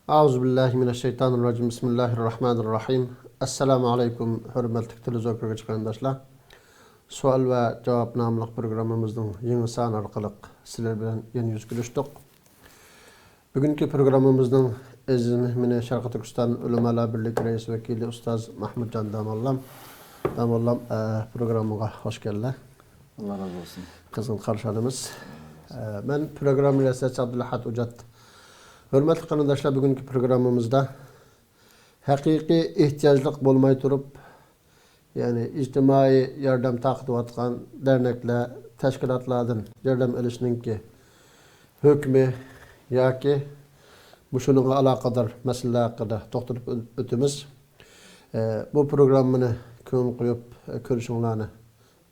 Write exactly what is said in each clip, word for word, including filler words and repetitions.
أعوذ بالله من الشيطان الرجيم. بسم الله الرحمن الرحيم. ئەسسالامۇ ئەلەيكۇم، ھۆرمەتلىك تېلېۋىزور كۆرگۈچى قېرىنداشلار. سوئال ۋە جاۋاب ناملىق پروگراممىمىزنىڭ يېڭى سانى ئارقىلىق سىلەر بىلەن يەنە يۈز كۆرۈشتۇق. بۈگۈنكى پروگراممىمىزنىڭ ئەزىز مېھمىنى شەرقىي تۈركىستان ئۆلىمالار بىرلىكى رەئىس ۋەكىلى ئۇستاز مەھمۇتجان داموللام. داموللام، ئە، پروگراممىغا خوش كەلدىلەر. ئاللا رازى بولسۇن. قىزغىن قارشى ئالىمىز. ئە، مەن پروگرامما رىياسەتچىسى ئابدۇلئەھەد ئۇجات. ھۆرمەتلىك قېرىنداشلار، بۈگۈنكى پروگراممىمىزدا ھەقىقىي ئېھتىياجلىق بولماي تۇرۇپ، يەنى ئىجتىمائىي ياردەم تارقىتىۋاتقان دەرنەكلەر، تەشكىلاتلاردىن ياردەم ئېلىشنىڭكى ھۆكمى ياكى مۇشۇنىڭغا ئالاقىدار مەسىلىلەر ھەققىدە توختىلىپ ئۆ-، ئۆتىمىز. ئە، بۇ پروگراممىنى كۆڭۈل قويۇپ، ئە، كۆرۈشۈڭلارنى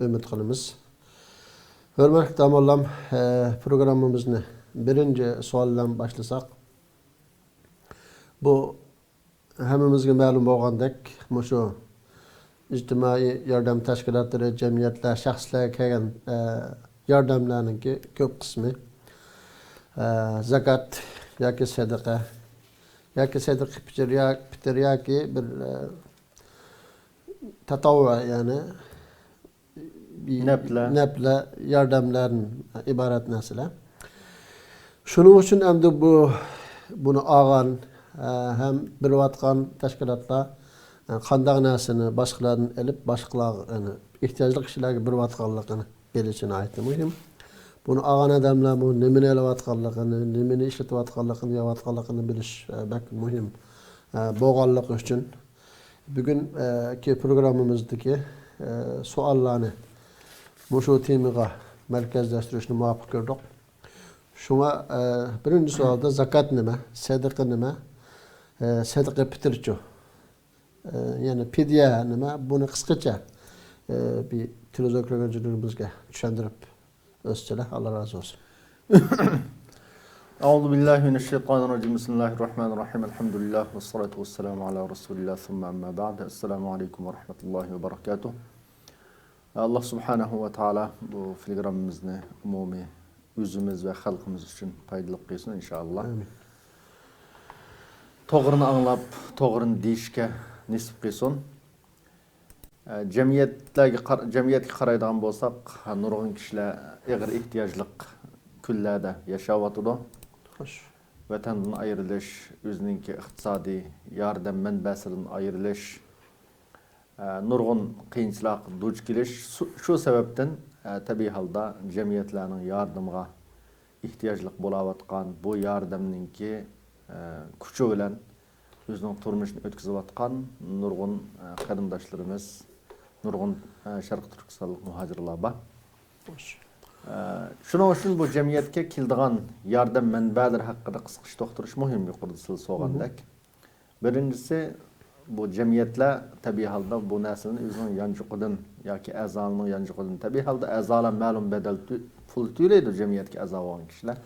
ئۈمىد قىلىمىز. ھۆرمەتلىك داموللام، ئە، پروگراممىمىزنى بىرىنچى سوئال بىلەن باشلىساق. بۇ ھەممىمىزگە مەلۇم بولغاندەك، مۇشۇ ئىجتىمائىي ياردەم تەشكىلاتلىرى، جەمئىيەتلەر، شەخسلەرگە كەلگەن، ئە، ياردەملەرنىڭكى كۆپ قىسمى، ئە، زاكات ياكى سەدىقە ياكى سەدىقە پىتىر يا-، پىتىر ياكى بىر، ئە، تەتەۋۋۇ، يەنى نەپلە. نەپلە، ياردەملەردىن ئىبارەت نەرسىلەر. شۇنىڭ ئۈچۈن ئەمدى بۇ، بۇنى ئالغان، ئە، ھەم بېرىۋاتقان تەشكىلاتلار، ئە، قانداق نەرسىنى باشقىلاردىن ئېلىپ، باشقىلارغا، يەنى ئېھتىياجلىق كىشىلەرگە بېرىۋاتقانلىقىنى بىلىشى ناھايىتى مۇھىم. بۇنى ئالغان ئادەملەرمۇ نېمىنى ئېلىۋاتقانلىقىنى، نېمىنى ئىشلىتىۋاتقانلىقىنى، يەۋاتقانلىقىنى بىلىش، ئە، بەك مۇھىم، ئە، بولغانلىقى ئۈچۈن، بۈگۈن، ئە، كى پروگراممىمىزدىكى، ئە، سوئاللارنى مۇشۇ تېمىغا مەركەزلەشتۈرۈشنى مۇۋاپىق كۆردۇق. شۇڭا، ئە، بىرىنچى سوئالدا زاكات نېمە؟ سەدىقە نېمە؟ ئە، سەدىقە پىتىرچۇ؟ ئە، يەنى پىدىيە نېمە؟ بۇنى قىسقىچە، ئە، بىر تېلېۋىزور كۆرگۈچىلىرىمىزگە چۈشەندۈرۈپ ئۆتسىلە، ئاللا رازى بولسۇن. أعوذ بالله من الشيطان الرجيم. بسم الله الرحمن الرحيم. الحمد لله والصلاة والسلام على رسول الله ثم أما بعد. السلام عليكم ورحمة الله وبركاته. ئاللا سۇبھانەھۇ ۋە تائالا بۇ پروگراممىمىزنى ئومۇمىي ئۆزىمىز ۋە خەلقىمىز ئۈچۈن پايدىلىق قىلسۇن، ئىنشائاللا. ئامىن. توغرىنى ئاڭلاپ، توغرىنى دېيىشكە نېسىپ قىلسۇن. ئە، جەمئىيەتلەرگە قار-، جەمئىيەتكە قارايدىغان بولساق، نۇرغۇن كىشىلەر ئېغىر ئېھتىياجلىق كۈنلەردە ياشاۋاتىدۇ. خوش. ۋەتەندىن ئايرىلىش، ئۆزىنىڭكى ئىقتىسادىي ياردەم مەنبەسىدىن ئايرىلىش، ئە، نۇرغۇن قىيىنچىلىققا دۇچ كېلىش، شۇ، شۇ سەۋەبتىن، ئە، تەبىئىي ھالدا جەمئىيەتلەرنىڭ ياردىمىغا ئېھتىياجلىق بولاۋاتقان، بۇ ياردەمنىڭكى، ئە، كۈچى بىلەن ئۆزىنىڭ تۇرمۇشىنى ئۆتكۈزۈۋاتقان نۇرغۇن، ئە، قېرىنداشلىرىمىز، نۇرغۇن، ئە، شەرقىي تۈركىستانلىق مۇھاجىرلار بار. خوش. ئە، شۇنىڭ ئۈچۈن بۇ جەمئىيەتكە كېلىدىغان ياردەم مەنبەلىرى ھەققىدە قىسقىچە توختىلىش مۇھىم، يۇقىرىدا سىز سورىغاندەك. بىرىنچىسى، بۇ جەمئىيەتلەر تەبىئىي ھالدا بۇ نەرسىلەرنى ئۆزىنىڭ يانچۇقىدىن ياكى ئەزالىرىنىڭ يانچۇقىدىن، تەبىئىي ھالدا ئەزالار مەلۇم بەدەل تۆ-، پۇل تۆلەيدۇ جەمئىيەتكە ئەزا بولغان كىشىلەر.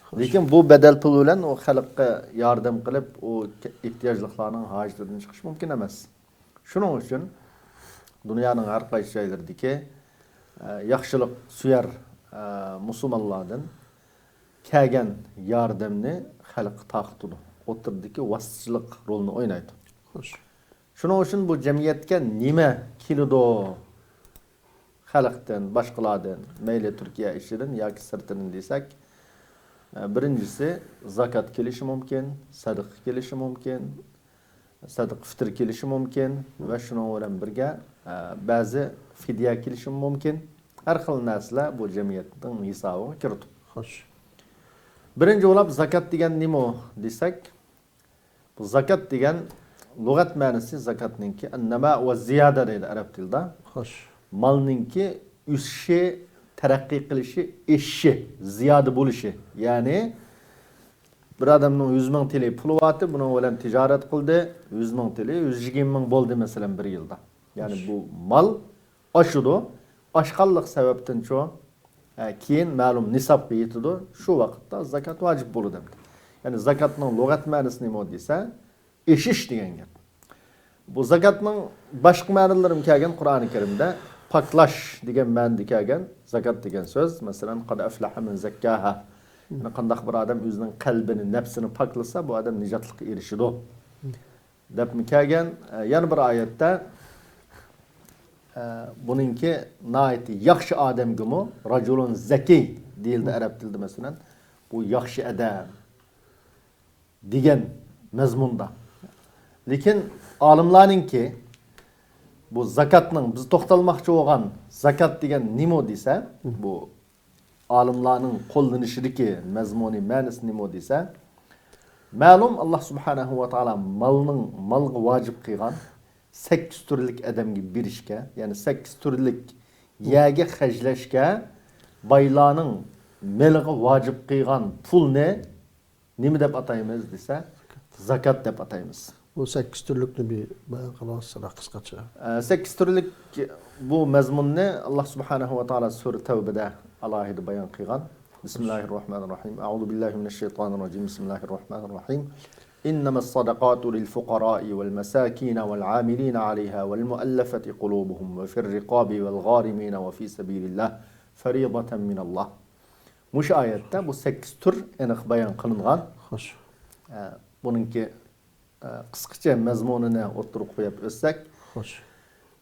خوش. لېكىن بۇ بەدەل پۇل بىلەن ئۇ خەلققە ياردەم قىلىپ، ئۇ كە-، ئېھتىياجلىقلارنىڭ ھاجىتىدىن چىقىش مۇمكىن ئەمەس. شۇنىڭ ئۈچۈن دۇنيانىڭ ھەر قايسى جايلىرىدىكى، ئە، ياخشىلىق سۆيەر، ئە، مۇسۇلمانلاردىن كەلگەن ياردەمنى خەلققە تارقىتىدۇ. ئوتتۇرىدىكى ۋاسىتىچىلىق رولىنى ئوينايدۇ. خوش. شۇنىڭ ئۈچۈن بۇ جەمئىيەتكە نېمە كېلىدۇ؟ خەلقتىن، باشقىلاردىن، مەيلى تۈركىيە ئىچىدىن ياكى سىرتىدىن دېسەك، ئە، بىرىنچىسى زاكات كېلىشى مۇمكىن، سەدىقە كېلىشى مۇمكىن، سەدىقە فىتىر كېلىشى مۇمكىن ۋە شۇنىڭ بىلەن بىرگە، ئە، بەزى فىدىيە كېلىشىمۇ مۇمكىن. ھەر خىل نەرسىلەر بۇ جەمئىيەتنىڭ ھېسابىغا كىرىدۇ. خوش. بىرىنچى بولۇپ، زاكات دېگەن نېمە دېسەك، بۇ زاكات دېگەن لۇغەت مەنىسى زاكاتنىڭكى نەما ۋە زىيادە دەيدۇ ئەرەب تىلىدا. خوش. مالنىڭكى ئۆسۈشى، تەرەققىي قىلىشى، ئېشىشى، زىيادە بولۇشى. يەنى بىر ئادەمنىڭ يۈز مىڭ تىلى پۇلى بارتى، بۇنىڭ بىلەن تىجارەت قىلدى، يۈز مىڭ تىلى يۈز يىگىرمە مىڭ بولدى مەسىلەن بىر يىلدا. يەنى بۇ مال ئاشىدۇ، ئاشقانلىق سەۋەبتىن شۇ، ئە، كېيىن مەلۇم نىسابقا يېتىدۇ، شۇ ۋاقىتتا زاكات ۋاجىپ بولىدۇ دەمدى. يەنى زاكاتنىڭ لۇغەت مەنىسى نېمە دېسە، ئېشىش دېگەن گەپ. بۇ زاكاتنىڭ باشقا مەنىلىرىمۇ كەلگەن قۇرئانى كەرىمدە، پاكلاش دېگەن مەنىدە كەلگەن زاكات دېگەن سۆز. مەسىلەن، قەد ئەفلەھە مەن زەككاھا. يەنى قانداق بىر ئادەم ئۆزىنىڭ قەلبىنى، نەپسىنى پاكلىسا، بۇ ئادەم نىجاتلىققا ئېرىشىدۇ، دەپمۇ كەلگەن. ئە، يەنە بىر ئايەتتە، ئە، بۇنىڭكى ناھايىتى ياخشى ئادەمگىمۇ رەجۇلۇن زەكىي دېيىلدى ئەرەب تىلىدا، مەسىلەن، بۇ ياخشى ئادەم دېگەن مەزمۇندا. لېكىن ئالىملارنىڭكى بۇ زاكاتنىڭ، بىز توختالماقچى بولغان زاكات دېگەن نېمە دېسە، بۇ ئالىملارنىڭ قوللىنىشىدىكى مەزمۇنى، مەنىسى نېمە دېسە، مەلۇم، ئاللا سۇبھانەھۇ ۋە تائالا مالنىڭ، مالغا ۋاجىپ قىلغان سەككىز تۈرلۈك ئادەمگە بېرىشكە، يەنى سەككىز تۈرلۈك يەرگە خەجلەشكە بايلارنىڭ مېلىغا ۋاجىپ قىلغان پۇلنى نېمە دەپ ئاتايمىز دېسە، زاكات دەپ ئاتايمىز. بۇ سەككىز تۈرلۈكنى بىر بايان قىلىۋاتسىلا قىسقىچە. ئە، سەككىز تۈرلۈك بۇ مەزمۇننى ئاللا سۇبھانەھۇ ۋە تائالا سۈرە تەۋبىدە ئالاھىدە بايان قىلغان. بسم الله الرحمن الرحيم. أعوذ بالله من الشيطان الرجيم. بسم الله الرحمن الرحيم. إنما الصدقات للفقراء والمساكين والعاملين عليها والمؤلفة قلوبهم وفي الرقاب والغارمين وفي سبيل الله فريضة من الله. مۇشۇ ئايەتتە بۇ سەككىز تۈر ئېنىق بايان قىلىنغان. خوش. ئە، بۇنىڭكى، ئە، قىسقىچە مەزمۇنىنى ئوتتۇرىغا قويۇپ ئۆتسەك. خوش.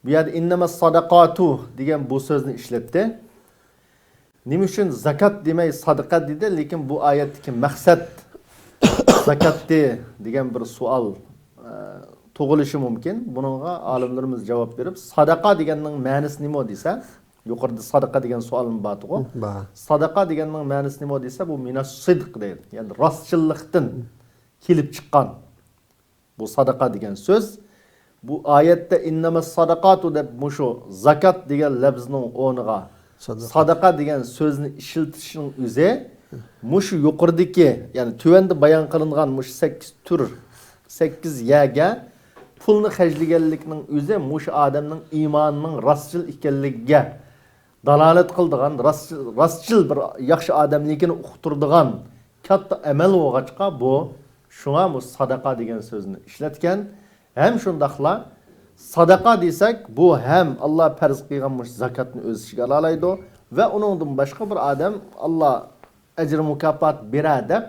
بۇ يەردە «ئىننەمەس ساداقاتۇ» دېگەن بۇ سۆزنى ئىشلەتتى. نېمە ئۈچۈن زاكات دېمەي سادىقە دېدى؟ لېكىن بۇ ئايەتتىكى مەقسەت زاكاتتى دېگەن بىر سوئال، ئە، تۇغۇلۇشى مۇمكىن. بۇنىڭغا ئالىملىرىمىز جاۋاب بېرىپ، ساداقا دېگەننىڭ مەنىسى نېمە دېسە، يۇقىرىدا ساداقا دېگەن سوئالمۇ بارتىغۇ. بار. ساداقا دېگەننىڭ مەنىسى نېمە دېسە، بۇ مىنەس سىدق دەيدۇ. يەنى راستچىللىقتىن كېلىپ چىققان. بۇ ساداقا دېگەن سۆز. بۇ ئايەتتە «ئىننەمەس ساداقاتۇ» دەپ مۇشۇ زاكات دېگەن لەپزنىڭ ئورنىغا ساداقا. ساداقا دېگەن سۆزنى ئىشلىتىشنىڭ ئۆزى مۇشۇ يۇقىرىدىكى، يەنى تۆۋەندە بايان قىلىنغان مۇشۇ سەككىز تۈر، سەككىز يەرگە پۇلنى خەجلىگەنلىكنىڭ ئۆزى مۇشۇ ئادەمنىڭ ئىمانىنىڭ راستچىل ئىكەنلىكىگە دالالەت قىلىدىغان، راست-، راستچىل بىر ياخشى ئادەملىكىنى ئۇقتۇرىدىغان كاتتا ئەمەل بولغاچقا، بۇ شۇڭا بۇ ساداقا دېگەن سۆزنى ئىشلەتكەن. ھەم شۇنداقلا ساداقا دېسەك، بۇ ھەم ئاللا پەرز قىلغان مۇشۇ زاكاتنى ئۆز ئىچىگە ئالالايدۇ ۋە ئۇنىڭدىن باشقا بىر ئادەم ئاللا ئەجىر مۇكاپات بېرە دەپ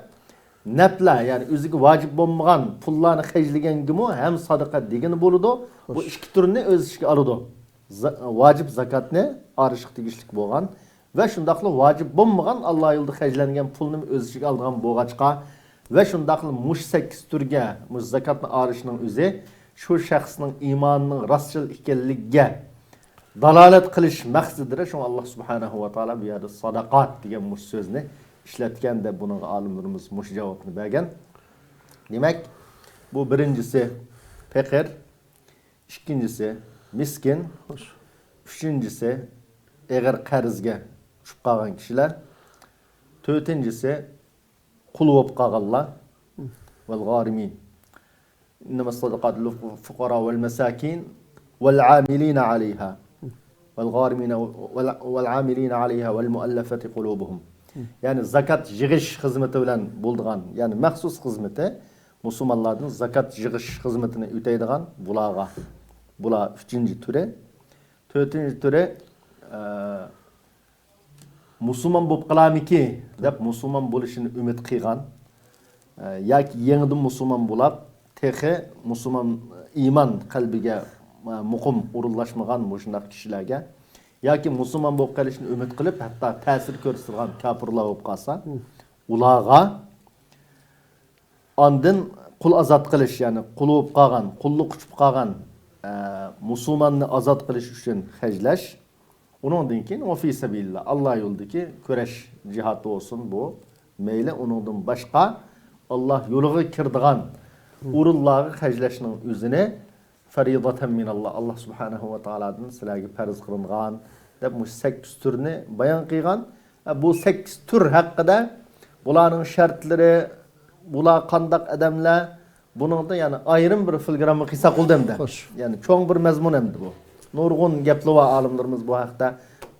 نەپلە، يەنى ئۆزىگە ۋاجىپ بولمىغان پۇللارنى خەجلىگەنگىمۇ ھەم سادىقە دېگىلى بولىدۇ. بۇ خوش. ئىككى تۈرنى ئۆز ئىچىگە ئالىدۇ. زا-، ۋاجىپ زاكاتنى ئارىشقا تېگىشلىك بولغان ۋە شۇنداقلا ۋاجىپ بولمىغان ئاللا يولىدا خەجلەنگەن پۇلنى ئۆز ئىچىگە ئالىدىغان بولغاچقا ۋە شۇنداقلا مۇشۇ سەككىز تۈرگە مۇشۇ زاكاتنى ئارىشنىڭ ئۆزى شۇ شەخسنىڭ ئىمانىنىڭ راستچىل ئىكەنلىكىگە دالالەت قىلىش مەقسىتىدە، شۇڭا ئاللا سۇبھانەھۇ ۋە تائالا بۇ يەردە ساداقات دېگەن مۇشۇ سۆزنى ئىشلەتكەن دەپ، بۇنىڭغا ئالىملىرىمىز مۇشۇ جاۋابنى بەرگەن. دېمەك، بۇ بىرىنچىسى پېقىر، ئىككىنچىسى مىسكىن، خوش. ئۈچىنچىسى ئېغىر قەرزگە چۈشۈپ قالغان كىشىلەر، تۆتىنچىسى قۇل بولۇپ قالغانلار. ۋەل غارىمىن. إنما الصدقات للفقراء والمساكين والعاملين عليها والغارمين وال-، والعاملين عليها والمؤلفة قلوبهم. يەنى زاكات يىغىش خىزمىتى بىلەن بولىدىغان، يەنى مەخسۇس خىزمىتى، مۇسۇلمانلاردىن زاكات يىغىش خىزمىتىنى ئۆتەيدىغان بۇلارغا. بۇلار ئۈچىنچى تۈرى. تۆتىنچى تۈرى، ئە، مۇسۇلمان بولۇپ قالارمىكى دەپ مۇسۇلمان بولۇشىنى ئۈمىد قىلغان، ئە، ياكى يېڭىدىن مۇسۇلمان بولاپ، تېخى مۇسۇلمان ئىمان قەلبىگە، ئە، مۇقىم ئورۇنلاشمىغان مۇشۇنداق كىشىلەرگە، ياكى مۇسۇلمان بولۇپ قېلىشنى ئۈمىد قىلىپ، ھەتتا تەسىر كۆرسىتىدىغان كاپىرلار بولۇپ قالسا، ئۇلارغا ئاندىن قۇل ئازاد قىلىش، يەنى قۇل بولۇپ قالغان، قۇللۇققا چۈشۈپ قالغان، ئە، مۇسۇلماننى ئازاد قىلىش ئۈچۈن خەجلەش. ئۇنىڭدىن كېيىن ۋە فى سەبىلىللا، ئاللا يولىدىكى كۈرەش، جىھاد بولسۇن بۇ. مەيلى ئۇنىڭدىن باشقا ئاللا يولىغا كىرىدىغان ئورۇنلارغا خەجلەشنىڭ ئۆزىنى فەرىزەتەن مىنەللا، ئاللا سۇبھانەھۇ ۋە تائالادىن سىلەرگە پەرز قىلىنغان، دەپ مۇشۇ سەككىز تۈرنى بايان قىلغان. بۇ سەككىز تۈر ھەققىدە، بۇلارنىڭ شەرتلىرى، بۇلار قانداق ئادەملەر، بۇنىڭدا يەنى ئايرىم بىر فىلگرامما قىلساق بولدى ئەمدى. خوش. يەنى چوڭ بىر مەزمۇن ئەمدى بۇ. نۇرغۇن گەپلىرى بار ئالىملىرىمىز بۇ ھەقتە.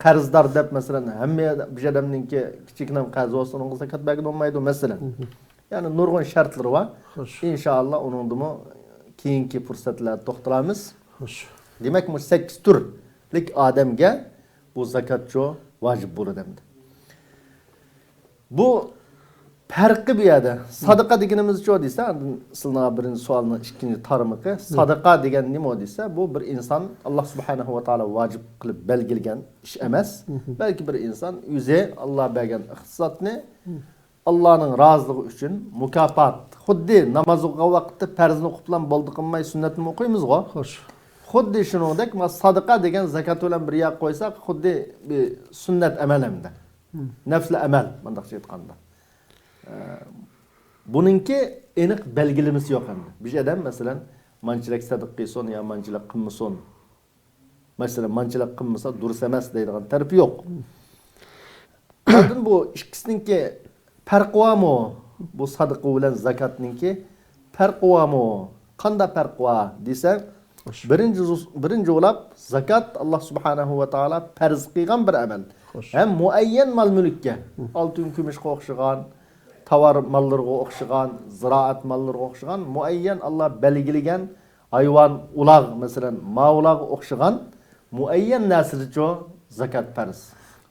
قەرزدار دەپ، مەسىلەن، ھەممە بىر ئادەمنىڭكى كىچىككىنە قەرزى بولسا، ئۇنىڭغا زاكات بەرگىلى بولمايدۇ، مەسىلەن. مم. يەنى نۇرغۇن شەرتلىرى بار. خوش. ئىنشائاللا، ئۇنىڭدىمۇ كېيىنكى پۇرسەتلەردە توختىلارمىز. خوش. دېمەك، مۇشۇ سەككىز تۈرلۈك ئادەمگە بۇ زاكاتچۇ ۋاجىپ بولىدۇ ئەمدى. بۇ پەرقى بۇ يەردە. سادىقە دېگىنىمىزچۇ دېسە، ئاندىن سىلىنىڭ بىرىنچى سوئالنىڭ ئىككىنچى تارمىقى. سادىقە دېگەن نېمە دېسە، بۇ بىر ئىنسان ئاللا سۇبھانەھۇ ۋە تائالا ۋاجىپ قىلىپ بەلگىلىگەن ئىش ئەمەس. بەلكى بىر ئىنسان ئۆزى ئاللا بەرگەن ئىقتىسادنى ئاللانىڭ رازىلىقى ئۈچۈن مۇكاپات، خۇددى ناماز ئوقۇغان ۋاقىتتا پەرزنى ئوقۇپلا بولدى قىلماي سۈننەتنىمۇ ئوقۇيمىزغۇ؟ خوش. خۇددى شۇنىڭدەك، ما سادىقە دېگەن زاكات بىلەن بىر يەرگە قويساق، خۇددى بىر سۈننەت ئەمەل ئەمدى. نەپلى ئەمەل، مۇنداقچە ئېيتقاندا. ئە، بۇنىڭكى ئېنىق بەلگىلىمىسى يوق ئەمدى. بىر ئادەم، مەسىلەن، مانچىلىك سەدىقە قىلسۇن يا مانچىلىك قىلمىسۇن. مەسىلەن، مانچىلىك قىلمىسا دۇرۇس ئەمەس دەيدىغان تەرىپى يوق. ئاندىن بۇ ئىككىسىنىڭكى پەرقى بارمۇ؟ بۇ سادىقە بىلەن زاكاتنىڭكى پەرقى بارمۇ؟ قانداق پەرقى بار دېسە، خوش. بىرىنچى، بىرىنچى بولاپ، زاكات ئاللا سۇبھانەھۇ ۋە تائالا پەرز قىلغان بىر ئەمەل. خوش. ھەم مۇئەييەن مال-مۈلۈككە، ئالتۇن-كۈمۈشكە ئوخشىغان، تاۋار ماللىرىغا ئوخشىغان، زىرائەت ماللىرىغا ئوخشىغان مۇئەييەن ئاللا بەلگىلىگەن ھايۋان، ئۇلاغ، مەسىلەن، ماۋۇلارغا ئوخشىغان مۇئەييەن نەرسىدىچۇ زاكات پەرز.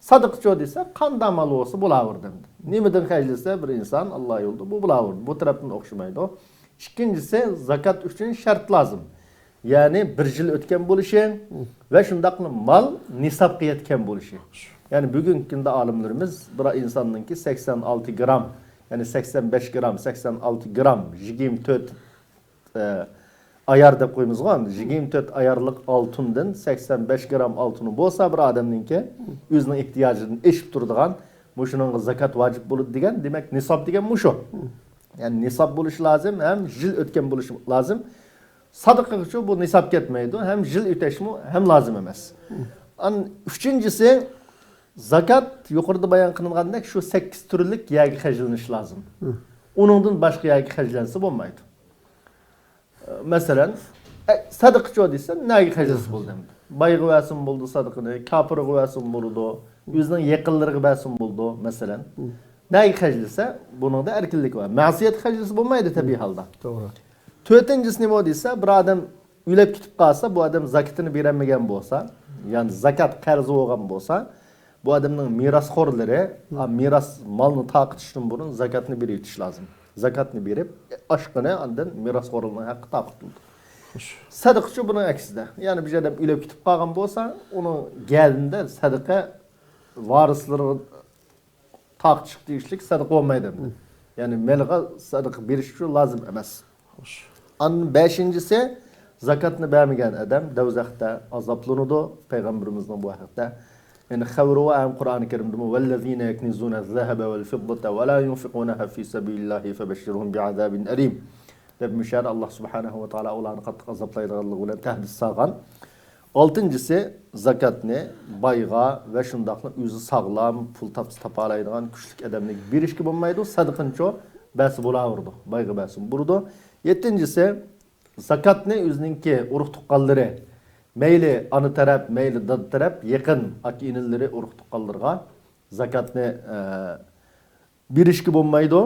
سادىقىچۇ دېسە، قانداق مال بولسا بولاۋېرىدۇ. نېمىدىن خەجلىسە بىر ئىنسان ئاللا يولىدا، بۇ بولاۋېرىدۇ. بۇ تەرەپتىن ئوخشىمايدۇ. ئىككىنچىسى، زاكات ئۈچۈن شەرت لازىم. يەنى بىر يىل ئۆتكەن بولۇشى ۋە شۇنداقلا مال نىسابقا يەتكەن بولۇشى. يەنى بۈگۈنكى كۈندە ئالىملىرىمىز بىر ئىنساننىڭكى سەكسەن ئالتە گرام، يەنى سەكسەن بەش گرام، سەكسەن ئالتە گرام، يىگىرمە تۆت ئايار دەپ قويىمىزغۇ، يىگىرمە تۆت ئايارلىق ئالتۇندىن سەكسەن بەش گرام ئالتۇنى بولسا بىر ئادەمنىڭكى ئۆزىنىڭ ئېھتىياجىدىن ئېشىپ تۇرىدىغان، مۇشۇنىڭغا زاكات ۋاجىپ بولىدۇ دېگەن، دېمەك، نىساب دېگەن مۇشۇ. يەنى نىساب بولۇشى لازىم ھەم يىل ئۆتكەن بولۇشى لازىم. سادىقىغىچۇ بۇ نىساب كەتمەيدۇ، ھەم يىل ئۆتەشمۇ ھەم لازىم ئەمەس. ئان-، ئۈچىنچىسى، زاكات يۇقىرىدا بايان قىلىنغاندەك شۇ سەككىز تۈرلۈك يەرگە خەجلىنىشى لازىم. ئۇنىڭدىن باشقا يەرگە خەجلەنسە بولمايدۇ. مەسىلەن، ئە، سەدىقىچۇ دېسە، نەگە خەجلىسە بولدى ئەمدى؟ بايغا بەرسىمۇ بولىدۇ سەدىقىنى، كاپىرغا بەرسىمۇ بولىدۇ، ئۆزىنىڭ يېقىنلىرىغا بەرسىمۇ بولىدۇ، مەسىلەن. نەگە خەجلىسە، بۇنىڭدا ئەركىنلىك بار. مەسىيەتكە خەجلىسە بولمايدۇ تەبىئىي ھالدا. توغرا. تۆتىنچىسى نېمە دېسە، بىر ئادەم ئۆلۈپ كېتىپ قالسا، بۇ ئادەم زاكىتىنى بېرەلمىگەن بولسا، يەنى زاكات قەرزى بولغان بولسا، بۇ ئادەمنىڭ مىراسخورلىرى، ئا، مىراس مالنى تارقىتىشتىن بۇرۇن زاكاتنى بېرىۋېتىش لازىم. زاكاتنى بېرىپ، ئاشقىنى ئاندىن مىراسخورلارنىڭ ھەققى تارقىتىلىدۇ. خوش. سەدىقىچۇ بۇنىڭ ئەكسىدە. يەنى بىر ئادەم ئۆلۈپ كېتىپ قالغان بولسا، ئۇنىڭ گەدىنىدە سەدىقە ۋارىسلىرىغا تارقىتىشقا تېگىشلىك سەدىقە بولمايدۇ ئەمدى. يەنى مالغا سەدىقە بېرىش ئۈچۈن لازىم ئەمەس. خوش. ئاندىن بەشىنچىسى، زاكاتنى بەرمىگەن ئادەم دوزاختا ئازابلىنىدۇ. پەيغەمبىرىمىزنىڭ بۇ ھەقتە يەنى خەۋىرى ۋە ھەم قۇرئانى كەرىمدىمۇ، والذين يكنزون الذهب والفضة ولا ينفقونها في سبيل الله فبشرهم بعذاب أليم دەپ مۇشۇ يەردە ئاللا سۇبھانەھۇ ۋە تائالا ئۇلارنى قاتتىق ئازابلايدىغانلىقى بىلەن تەھدىت سالغان. ئالتىنچىسى، زاكاتنى بايغا ۋە شۇنداقلا ئۆزى ساغلام، پۇل تاپسا تاپالايدىغان كۈچلۈك ئادەمگە بېرىشكە بولمايدۇ. سەدىقىنىچۇ بەرسە بولاۋېرىدۇ. بايغا بەرسىمۇ بولىدۇ. يەتتىنچىسى، زاكاتنى ئۆزىنىڭكى ئۇرۇق تۇغقانلىرى، مەيلى ئانا تەرەپ، مەيلى دادا تەرەپ، يېقىن ئاكا ئىنىلىرى، ئۇرۇق تۇغقانلىرىغا زاكاتنى، ئە، بېرىشكە بولمايدۇ.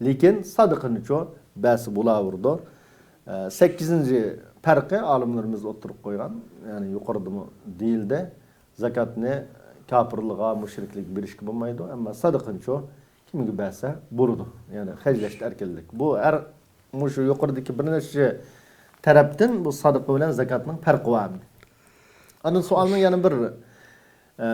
لېكىن سادىقىنىچۇ بەرسە بولاۋېرىدۇ. ئە، سەككىزىنچى پەرقى ئالىملىرىمىز ئوتتۇرىغا قويغان، يەنى يۇقىرىدىمۇ دېيىلدى. زاكاتنى كاپىرلىغا، مۇشرىكلىككە بېرىشكە بولمايدۇ، ئەمما سادىقىنىچۇ كىمگە بەرسە بولىدۇ. يەنى خەجلەشتە ئەركىنلىك. بۇ ھەر مۇشۇ يۇقىرىدىكى بىر نەچچە تەرەپتىن بۇ سادىقە بىلەن زاكاتنىڭ پەرقى بار. ئاندىن سوئالنىڭ يەنە بىر، ئە،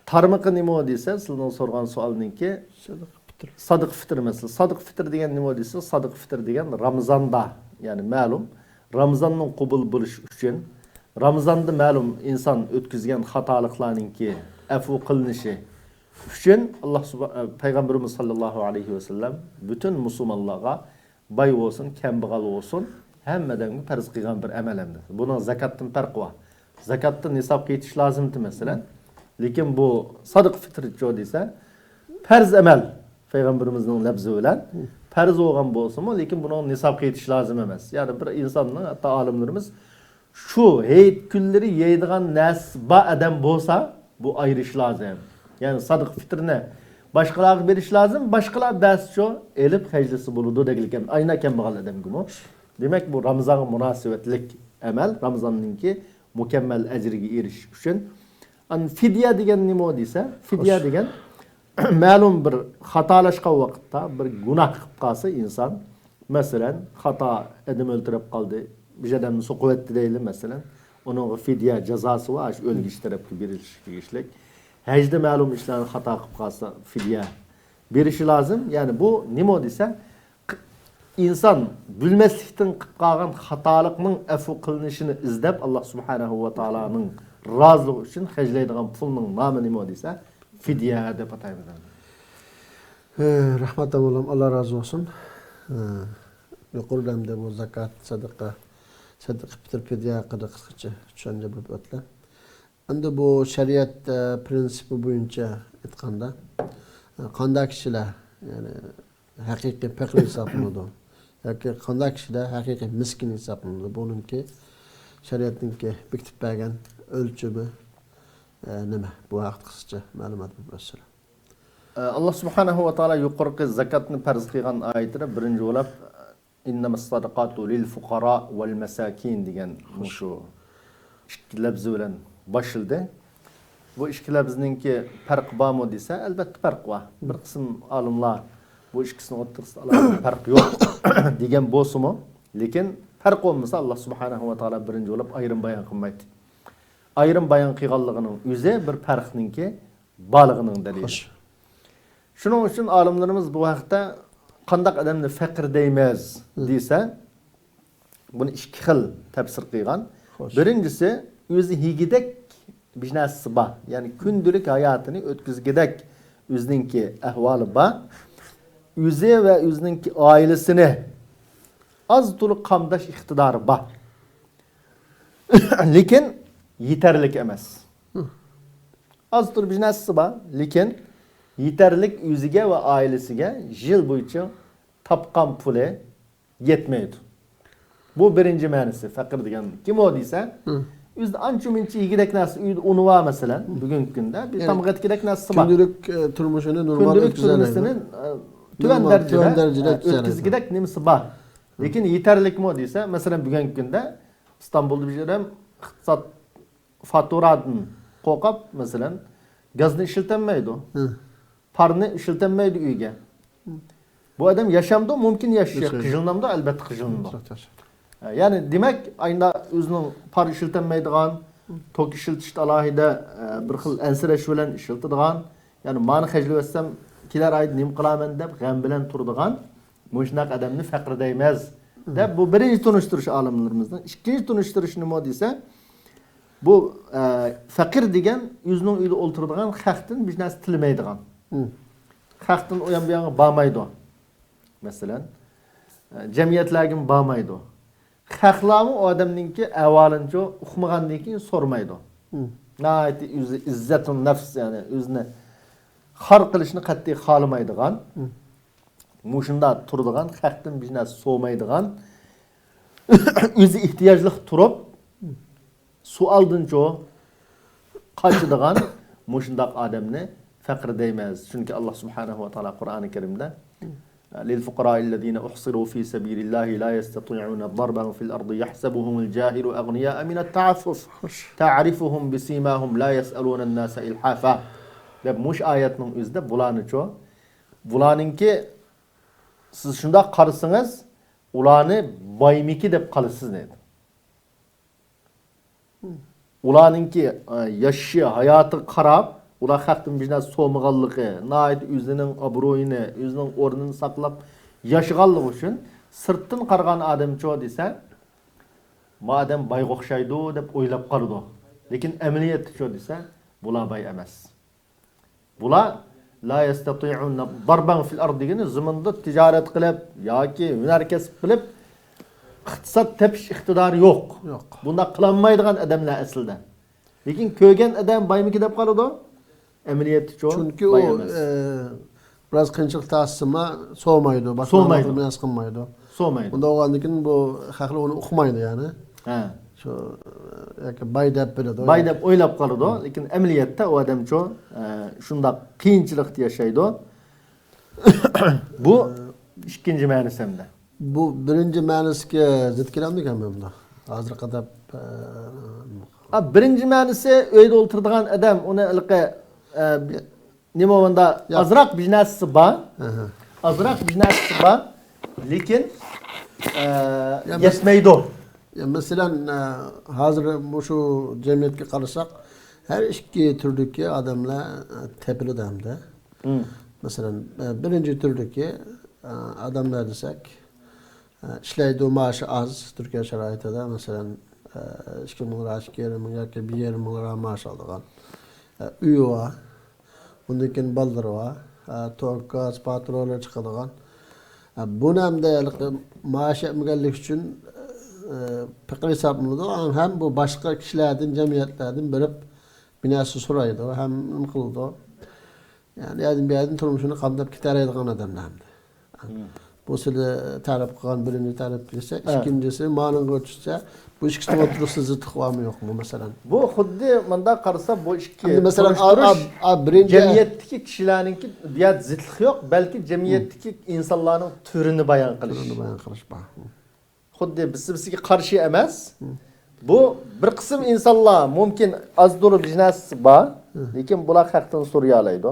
تارمىقى نېمە دېسە، سىزنىڭ سورىغان سوئالنىڭكى سادىقە پىتىر. سادىقە پىتىر مەسىلىسى. سادىقە پىتىر دېگەن نېمە دېسە، سادىقە پىتىر دېگەن رامىزاندا، يەنى مەلۇم، رامىزاننىڭ قوبۇل بولۇشى ئۈچۈن، رامىزاندا مەلۇم ئىنسان ئۆتكۈزگەن خاتالىقلارنىڭكى ئەپۇ قىلىنىشى ئۈچۈن ئاللا سۇبھا-، پەيغەمبىرىمىز ساللاللاھۇ ئەلەيھى ۋەسەللەم پۈتۈن مۇسۇلمانلارغا باي بولسۇن، كەمبەغەل بولسۇن، ھەممە ئادەمگە پەرز قىلغان بىر ئەمەل ئەمدى. بۇنىڭ زاكاتتىن پەرقى بار. زاكاتتا نىسابقا يېتىش لازىمتى، مەسىلەن. لېكىن بۇ سادىقە پىتىرچۇ دېسە، پەرز ئەمەل، پەيغەمبىرىمىزنىڭ لەپزى بىلەن، پەرز بولغان بولسىمۇ، لېكىن بۇنىڭ نىسابقا يېتىش لازىم ئەمەس. يەنى بىر ئىنساننىڭ، ھەتتا ئالىملىرىمىز شۇ ھېيت كۈنلىرى يەيدىغان نەرسىسى بار ئادەم بولسا، بۇ ئايرىش لازىم. يەنى سادىقە پىتىرنى باشقىلارغا بېرىش لازىم، باشقىلار بەرسىچۇ ئېلىپ خەجلىسە بولىدۇ دېگىلىكەن، ئاينا كەمبەغەل ئادەمگىمۇ. دېمەك، بۇ رامىزانغا مۇناسىۋەتلىك ئەمەل، رامىزاننىڭكى مۇكەممەل ئەجرىگە ئېرىشىش ئۈچۈن. ئان فىدىيە دېگەن نېمە دېسە، فىدىيە خوش. دېگەن مەلۇم بىر خاتالاشقان ۋاقىتتا، بىر گۇناھ قىلىپ قالسا ئىنسان، مەسىلەن، خاتا ئادەم ئۆلتۈرۈپ قالدى، بىر ئادەمنى سوقۇۋەتتى دەيلى، مەسىلەن، ئۇنىڭغا فىدىيە جازاسى بار، شۇ ئۆلگۈچى تەرەپكە بېرىلىشى تېگىشلىك. ھەجدە مەلۇم ئىشلارنى خاتا قىلىپ قالسا، فىدىيە بېرىشى لازىم. يەنى بۇ نېمە دېسە، ئىنسان بىلمەسلىكتىن قىلىپ قالغان خاتالىقنىڭ ئەپۇ قىلىنىشىنى ئىزدەپ، ئاللا سۇبھانەھۇ ۋە تائالانىڭ رازىلىقى ئۈچۈن خەجلەيدىغان پۇلنىڭ نامى نېمە دېسە، فىدىيە دەپ ئاتايمىز. ھە، رەھمەت، ئاللا رازى بولسۇن. ھە، يۇقىرىدا ئەمدى بۇ زاكات، سەدىقە، سەدىقە پىتىر، فىدىيە ھەققىدە قىسقىچە چۈشەنچە بېرىپ ئۆتتى. ئەمدى بۇ شەرىئەت، ئە، پرىنسىپى بويىچە ئېيتقاندا، ئە، قانداق كىشىلەر، يەنى، ھەقىقىي پەقىر ھېسابلىنىدۇ ياكى قانداق كىشىلەر ھەقىقىي مىسكىن ھېسابلىنىدۇ؟ بۇنىڭكى شەرىئەتنىڭكى بېكىتىپ بەرگەن ئۆلچىمى، ئە، نېمە؟ بۇ ھەقتە قىسقىچە مەلۇمات بېرىپ ئۆتسىلە. ئە، ئاللا سۇبھانەھۇ ۋە تائالا يۇقىرىقى زاكاتنى پەرز قىلغان ئايىتىدە بىرىنچى بولاپ، «ئىننەمەس سەدىقاتۇ لىل فۇقارا ۋەل مەساكىن» دېگەن مۇشۇ ئىككى لەپزى بىلەن باشلىدى. بۇ ئىككى لەپزنىڭكى پەرقى بارمۇ دېسە، ئەلۋەتتە پەرقى بار. بىر قىسىم ئالىملار بۇ ئىككىسىنىڭ ئوتتۇرىسىدا ئالاھىدە پەرق يوق دېگەن بولسىمۇ، لېكىن پەرق بولمىسا، ئاللا سۇبھانەھۇ ۋە تائالا بىرىنچى بولاپ ئايرىم بايان قىلمايتتى. ئايرىم بايان قىلغانلىقىنىڭ ئۆزى بىر پەرقنىڭكى بارلىقىنىڭ دەلىلى. خوش. شۇنىڭ ئۈچۈن ئالىملىرىمىز بۇ ھەقتە قانداق ئادەمنى پەقىر دەيمىز دېسە، بۇنى ئىككى خىل تەپسىر قىلغان. خوش. بىرىنچىسى، ئۆزى يېگۈدەك بىر نەرسىسى بار، يەنى كۈندىلىك ھاياتىنى ئۆتكۈزگۈدەك ئۆزىنىڭكى ئەھۋالى بار، ئۆزى ۋە ئۆزىنىڭكى ئائىلىسىنى ئاز تولا قامداش ئىقتىدارى بار. لېكىن يېتەرلىك ئەمەس. ئاز تولا بىر نەرسىسى بار، لېكىن يېتەرلىك ئۆزىگە ۋە ئائىلىسىگە يىل بويىچە تاپقان پۇلى يەتمەيدۇ. بۇ بىرىنچى مەنىسى، پەقىر دېگەن كىم ئۇ دېسە، ئۆزىدە ئانچە مۇنچە يېگۈدەك نەرسە ئۆيدە ئۇنى بار، مەسىلەن، بۈگۈنكى كۈندە بىر تامغا يەتكۈدەك نەرسىسى بار. كۈندىلىك، ئە، تۇرمۇشىنى نورمال كۈندىلىك تۇرمۇشىنى، ئە، تۆۋەن دەرىجىدە، ئە، ئۆتكۈزگۈدەك نېمىسى بار. لېكىن يېتەرلىكمۇ دېسە، مەسىلەن، بۈگۈنكى كۈندە ئىستانبۇلدا بىر ئادەم ئىقتىساد فاتۇرادىن قورقۇپ، مەسىلەن، گازنى ئىشلىتەلمەيدۇ. پارنى ئىشلىتەلمەيدۇ ئۆيگە. بۇ ئادەم ياشامدۇ؟ مۇمكىن ياشىشى. قىجىلىنامدۇ؟ ئەلۋەتتە قىجىلىنىدۇ. يەنى دېمەك، ئايندا ئۆزىنىڭ پار ئىشلىتەلمەيدىغان، توك ئىشلىتىشتە ئالاھىدە، ئە، بىر خىل ئەنسىرەش بىلەن ئىشلىتىدىغان، يەنى مانى خەجلىۋەتسەم، كېلەر ئايدا نېمە قىلارمەن دەپ غەم بىلەن تۇرىدىغان مۇشۇنداق ئادەمنى پەقىر دەيمىز دەپ، بۇ بىرىنچى تونۇشتۇرۇش ئالىملىرىمىزنىڭ. ئىككىنچى تونۇشتۇرۇش نېمە دېسە، بۇ، ئە، پەقىر دېگەن ئۆزىنىڭ ئۆيىدە ئولتۇرىدىغان، خەقتىن بىر نەرسە تىلىمەيدىغان، خەقتىن ئۇيان بۇيانغا بارمايدۇ. مەسىلەن، ئە، جەمئىيەتلەرگىمۇ بارمايدۇ. خەقلەرمۇ ئۇ ئادەمنىڭكى ئەھۋالىنىچۇ ئۇقمىغاندىن كېيىن سورىمايدۇ. ناھايىتى ئۆزى ئىززەتۇن نەفس، يەنى ئۆزىنى خار قىلىشنى قەتئىي خالىمايدىغان، مۇشۇنداق تۇرىدىغان، خەقتىن بىر نەرسە سورىمايدىغان، ئۆزى ئېھتىياجلىق تۇرۇپ، سوئالدىنچۇ قاچىدىغان مۇشۇنداق ئادەمنى پەقىر دەيمىز. چۈنكى ئاللا سۇبھانەھۇ ۋە تائالا قۇرئانى كەرىمدە، للفقراء الذين أحصروا في سبيل الله لا يستطيعون ضربا في الأرض يحسبهم الجاهل أغنياء من التعفف تعرفهم بسيماهم لا يسألون الناس إلحافا دەپ مۇشۇ ئايەتنىڭ ئۆزىدە بۇلارنىچۇ، بۇلارنىڭكى سىز شۇنداق قارىسىڭىز، ئۇلارنى بايمىكى دەپ قالىسىز دەيدۇ. ئۇلارنىڭكى، ئە، ياشىشى، ھاياتىغا قاراپ، ئۇلار خەقتىن بىر نەرسە سورىمىغانلىقى، ناھايىتى ئۆزىنىڭ ئابرۇيىنى، ئۆزىنىڭ ئورنىنى ساقلاپ ياشىغانلىقى ئۈچۈن سىرتتىن قارىغان ئادەمچۇ دېسە، ما ئادەم بايغا ئوخشايدۇ دەپ ئويلاپ قالىدۇ. لېكىن ئەمەلىيەتتىچۇ دېسە، بۇلار باي ئەمەس. بۇلار لا يستطيعون ضربا في الأرض دېگىنى زېمىندا تىجارەت قىلىپ ياكى ھۈنەر كەسىپ قىلىپ ئىقتىساد تېپىش ئىقتىدارى يوق. يوق. بۇنداق قىلالمايدىغان ئادەملەر ئەسلىدە. لېكىن كۆرگەن ئادەم بايمىكى دەپ قالىدۇ. ئەمەلىيەتتىچۇ؟ چۈنكى ئۇ، باي ئەمەس. ئە، بىراز قىيىنچىلىق تارتسىمۇ سورىمايدۇ، سورىمايدۇ. بىر نەرسە قىلمايدۇ. سورىمايدۇ. بۇنداق بولغاندىن كېيىن بۇ خەقلەر ئۇنى ئۇقمايدۇ يەنى. ھە. شۇ، ياكى باي دەپ بىلىدۇ. باي دەپ ئويلاپ قالىدۇ، لېكىن ئەمەلىيەتتە ئۇ ئادەمچۇ، ئە، شۇنداق قىيىنچىلىقتا ياشايدۇ. بۇ ئىككىنچى مەنىسى ھەمدە. بۇ بىرىنچى مەنىسىگە زىت كېلەمدىكەن بۇ؟ ھازىرغا قەدەر، ئە، ئا، بىرىنچى مەنىسى ئۆيدە ئولتۇرىدىغان ئادەم، ئۇنى ھېلىقى، ئە، نېمە بولغاندا، ياق. ئازراق بىر نەرسىسى بار. ئازراق بىر نەرسىسى بار. لېكىن، ئە، يا، مەس-، يەتمەيدۇ. يا، مەسىلەن، ئە، ھازىر مۇشۇ جەمئىيەتكە قارىساق، ھەر ئىككى تۈردىكى ئادەملەر، ئە، تېپىلىدۇ ھەمدە. مەسىلەن، ئە، بىرىنچى تۈردىكى، ئە، ئادەملەر دېسەك، ئە، ئىشلەيدۇ، مائاشى ئاز، تۈركىيە شارائىتىدا، مەسىلەن، ئە، ئىككى مىڭ لىرا، ئىككى يېرىم مىڭ ياكى بىر يېرىم مىڭ لىرا مائاش ئالىدىغان، ئە، ئۆيى بار. ئۇندىن كېيىن بالىلىرى بار. ئە، توك، گاز پاتۇرالىرى چىقىدىغان. ئە، بۇنى ھەمدە ھېلىقى مائاش يەتمىگەنلىكى ئۈچۈن، ئە، پېقىر ھېسابلىنىدۇ. ھەم بۇ باشقا كىشىلەردىن، جەمئىيەتلەردىن بېرىپ بىر نەرسە سورايدۇ، ھەم نېمە قىلىدۇ. يەنى ئۇ يەردىن، بۇ يەردىن تۇرمۇشىنى قامداپ كېتەلەيدىغان ئادەملەر ھەمدە. بۇ سىلى تەرىپ قىلغان بىرىنى تەرىپ قىلسا، ھە. ئىككىنچىسى مانىڭغا چۈشسە، بۇ ئىككىسىنىڭ ئوتتۇرىسىدا زىتلىق بارمۇ يوقمۇ، مەسىلەن؟ بۇ خۇددى مۇنداق قارىسا، بۇ ئىككى ئەمدى مەسىلەن، تۇرۇش، ئا-، تۇرۇش ئا-، ئا-، بىرىنچى جەمئىيەتتىكى كىشىلەرنىڭكى بۇ يەردە زىتلىق يوق، بەلكى جەمئىيەتتىكى ئىنسانلارنىڭ تۈرىنى بايان قىلىش. تۈرىنى بايان قىلىش بار. خۇددى بىرسى-بىرسىگە قارشى ئەمەس. بۇ بىر قىسىم ئىنسانلار مۇمكىن ئازدۇر بىر نەرسىسى بار، لېكىن بۇلار خەقتىن سورىيالايدۇ.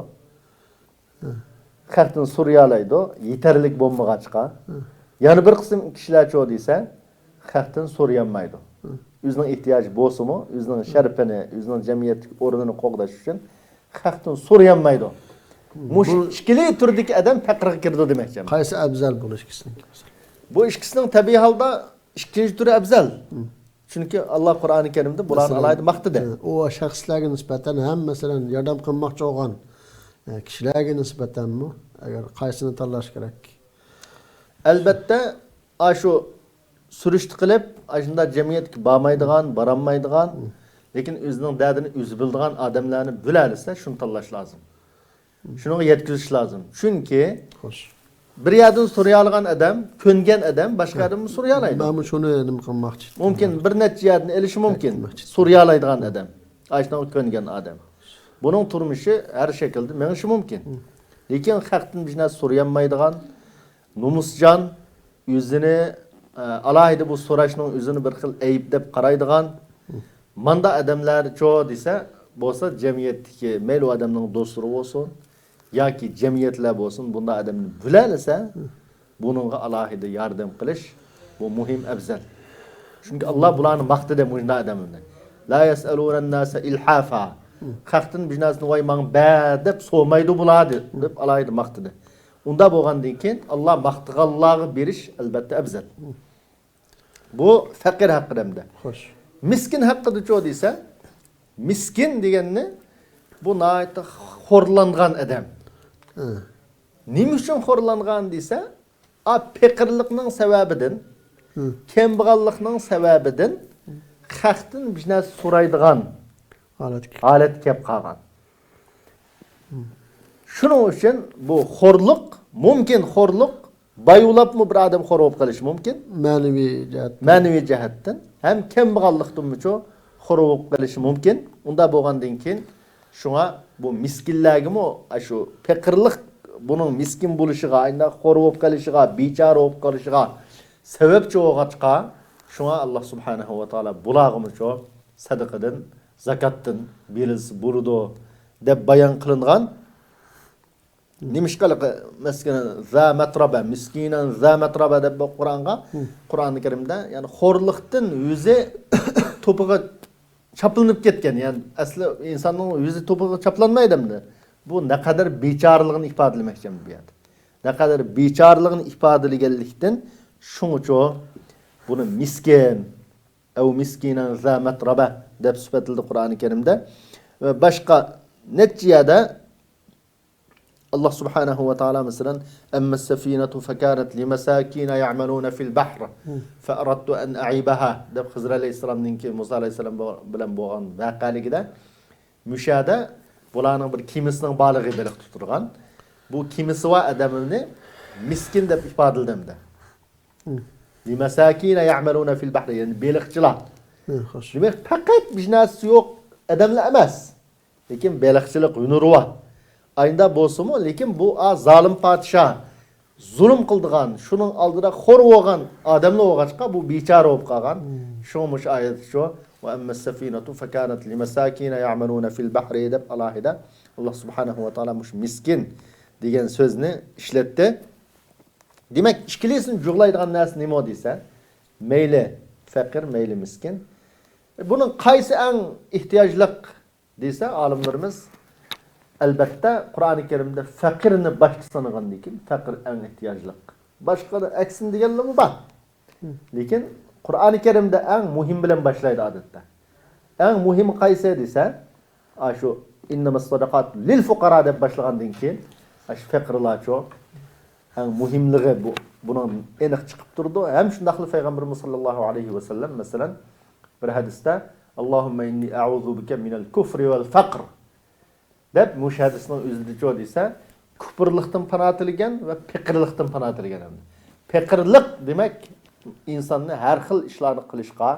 خەقتىن سورىيالايدۇ، يېتەرلىك بولمىغاچقا. يەنە بىر قىسىم كىشىلەرچۇ دېسە، خەقتىن سورىيالمايدۇ. ئۆزىنىڭ ئېھتىياجى بولسىمۇ، ئۆزىنىڭ شەرىپىنى، ئۆزىنىڭ جەمئىيەتتىكى ئورنىنى قوغداش ئۈچۈن خەقتىن سورىيالمايدۇ. مۇشۇ بۇ ئىككىلى تۈردىكى ئادەم پەقىرگە كىرىدۇ دېمەكچى. قايسى ئەۋزەل بۇ ئىككىسىنىڭكى؟ بۇ ئىككىسىنىڭ تەبىئىي ھالدا ئىككىنچى تۈرى ئەۋزەل. چۈنكى ئاللا قۇرئانى كەرىمدە بۇلارنى مەسىلەن، ئالاھىدە ماختىدى. ئۇ شەخسلەرگە نىسبەتەن ھەم، مەسىلەن، ياردەم قىلماقچى بولغان، ئە، كىشىلەرگە نىسبەتەنمۇ، ئەگەر قايسىنى تاللاش كېرەك؟ ئەلبەتتە، ئاشۇ سۈرۈشتە قىلىپ، ئاشۇنداق جەمئىيەتكە بارمايدىغان، بارالمايدىغان، لېكىن ئۆزىنىڭ دەردىنى ئۆزى بىلىدىغان ئادەملەرنى بىلەلىسە، شۇنى تاللاش لازىم. شۇنىڭغا يەتكۈزۈش لازىم. چۈنكى خوش. بىر يەردىن سورىيالىغان ئادەم، كۆنگەن ئادەم باشقا يەردىن سورىيالايدۇ. مەنمۇ شۇنى نېمە قىلماقچى. مۇمكىن بىر نەچچە يەردىن ئېلىشى مۇمكىن. ئېيتماقچى. سورىيالايدىغان ئادەم. ئاشۇنىڭغا كۆنگەن ئادەم. بۇنىڭ تۇرمۇشى ھەر شەكىلدە مېڭىشى مۇمكىن. لېكىن خەقتىن بىر نەرسە سورىيالمايدىغان، نومۇسجان، ئۆزىنى، ئە، ئالاھىدە بۇ سوراشنىڭ ئۆزىنى بىر خىل ئەيىب دەپ قارايدىغان، ماندا ئادەملەرچۇ دېسە، بولسا جەمئىيەتتىكى مەيلى ئۇ ئادەمنىڭ دوستلىرى بولسۇن ياكى جەمئىيەتلەر بولسۇن، بۇنداق ئادەمنى بىلەلىسە، بۇنىڭغا ئالاھىدە ياردەم قىلىش، بۇ مۇھىم ئەۋزەل. چۈنكى ئاللا بۇلارنى ماختىدى، مۇشۇنداق ئادەمنى. لا يسألون الناس إلحافا. خەقتىن بىر نەرسىنى، ۋاي، ماڭا بەر دەپ سورىمايدۇ بۇلار، دە-، دەپ ئالاھىدە ماختىدى. ئۇنداق بولغاندىن كېيىن، ئاللا ماختىغانلارغا بېرىش، ئەلبەتتە، ئەۋزەل. بۇ پەقىر ھەققىدە ئەمدى. خوش. مىسكىن ھەققىدىچۇ دېسە، مىسكىن دېگەننى بۇ ناھايىتى خورلانغان ئادەم. ھە. نېمە ئۈچۈن خورلانغان دېسە، ئا، پېقىرلىقنىڭ سەۋەبىدىن، ھە. كەمبەغەللىكنىڭ سەۋەبىدىن خەقتىن بىر نەرسە سورايدىغان ھالەتكە. ھالەتكە كەپ قالغان. شۇنىڭ ئۈچۈن بۇ خورلۇق، مۇمكىن خورلۇق، بايۇلاپمۇ بىر ئادەم خور بولۇپ قېلىشى مۇمكىن. مەنىۋى جەھەتتىن. مەنىۋى جەھەتتىن. ھەم كەمبەغەللىقتىنمۇچۇ خور بولۇپ قېلىشى مۇمكىن. ئۇنداق بولغاندىن كېيىن، شۇڭا بۇ مىسكىنلەرگىمۇ ئاشۇ پېقىرلىق بۇنىڭ مىسكىن بولۇشىغا، ئاينداق خور بولۇپ قېلىشىغا، بىچارە بولۇپ قېلىشىغا سەۋەبچى بولغاچقا، شۇڭا ئاللا سۇبھانەھۇ ۋە تائالا بۇلارغىمۇچۇ سەدىقىدىن، زاكاتتىن بېرىلسە بولىدۇ، دەپ بايان قىلىنغان. نېمىشقا مىسكىنەن زا مەترەبە، مىسكىنەن زا مەترەبە دەپ قۇرئانغا، قۇرئانى كەرىمدە، يەنى خورلۇقتىن يۈزى توپىغا چاپلىنىپ كەتكەن، يەنى ئەسلى ئىنساننىڭ يۈزى توپىغا چاپلانمايدۇ ئەمدى. بۇ نەقەدەر بىچارىلىقنى ئىپادىلىمەكچى ئەمدى بۇ يەردە. نەقەدەر بىچارىلىقنى ئىپادىلىگەنلىكتىن، شۇڭىچۇ بۇنى مىسكىن، ئەۋ مىسكىنەن زا مەترەبە دەپ سۈپەتلىدى قۇرئانى كەرىمدە. ۋە باشقا نەچچە يەردە ئاللا سۇبھانەھۇ ۋە تائالا، مەسىلەن، أما السفينة فكانت لمساكين يعملون في البحر فأردت أن أعيبها دەپ خىزىر ئەلەيھىسسالامنىڭكى مۇسا ئەلەيھىسسالام بو-، بىلەن بولغان ۋەقەلىكىدە، مۇشۇ يەردە بۇلارنىڭ بىر كېمىسىنىڭ بارلىقى بېلىق تۇتىدىغان. بۇ كېمىسى بار ئادەمنى مىسكىن دەپ ئىپادىلىدى ئەمدى. لمساكين يعملون في البحر، يەنى بېلىقچىلار. ھە، خوش. دېمەك، پەقەت بىر نەرسىسى يوق ئادەملەر ئەمەس. لېكىن بېلىقچىلىق ھۈنىرى بار. ئايندا بولسىمۇ، لېكىن بۇ، ئا، زالىم پادىشاھ زۇلۇم قىلىدىغان، شۇنىڭ ئالدىدا خور بولغان ئادەملەر بولغاچقا، بۇ بىچارە بولۇپ قالغان. شۇڭا مۇشۇ ئايەتتىچۇ، وأما السفينة فكانت لمساكين يعملون في البحر دەپ ئالاھىدە ئاللا سۇبھانەھۇ ۋە تائالا مۇشۇ مىسكىن دېگەن سۆزنى ئىشلەتتى. دېمەك، ئىككىلىسىنى جۇغلايدىغان نەرسە نېمە دېسە، مەيلى پەقىر، مەيلى مىسكىن. بۇنىڭ قايسى ئەڭ ئېھتىياجلىق دېسە، ئالىملىرىمىز، ئەلبەتتە، قۇرئانى كەرىمدە پەقىرنى باشتا سانىغاندىن كېيىن، پەقىر ئەڭ ئېھتىياجلىق. باشقا ئەكسىنى دېگەنلىرىمۇ بار. لېكىن قۇرئانى كەرىمدە ئەڭ مۇھىم بىلەن باشلايدۇ ئادەتتە. ئەڭ مۇھىمى قايسى دېسە، ئاشۇ ئىننەمەس سەدەقاتۇ لىل فۇقەرا دەپ باشلىغاندىن كېيىن، ئاشۇ پەقىرلارچۇ ئەڭ مۇھىملىقى بۇ، بۇنىڭ ئېنىق چىقىپ تۇرىدۇ. ھەم شۇنداقلا پەيغەمبىرىمىز ساللاللاھۇ ئەلەيھى ۋەسەللەم، مەسىلەن، بىر ھەدىستە، ئاللاھۇممە ئىننى ئەئۇزۇ بىكە مىنەل كۇفرى ۋەل فەقر دەپ، مۇشۇ ھەدىسنىڭ ئۆزىدىچۇ دېسە، كۇپۇرلۇقتىن پانا تىلىگەن ۋە پېقىرلىقتىن پانا تىلىگەن. پېقىرلىق دېمەك، ئىنساننى ھەر خىل ئىشلارنى قىلىشقا،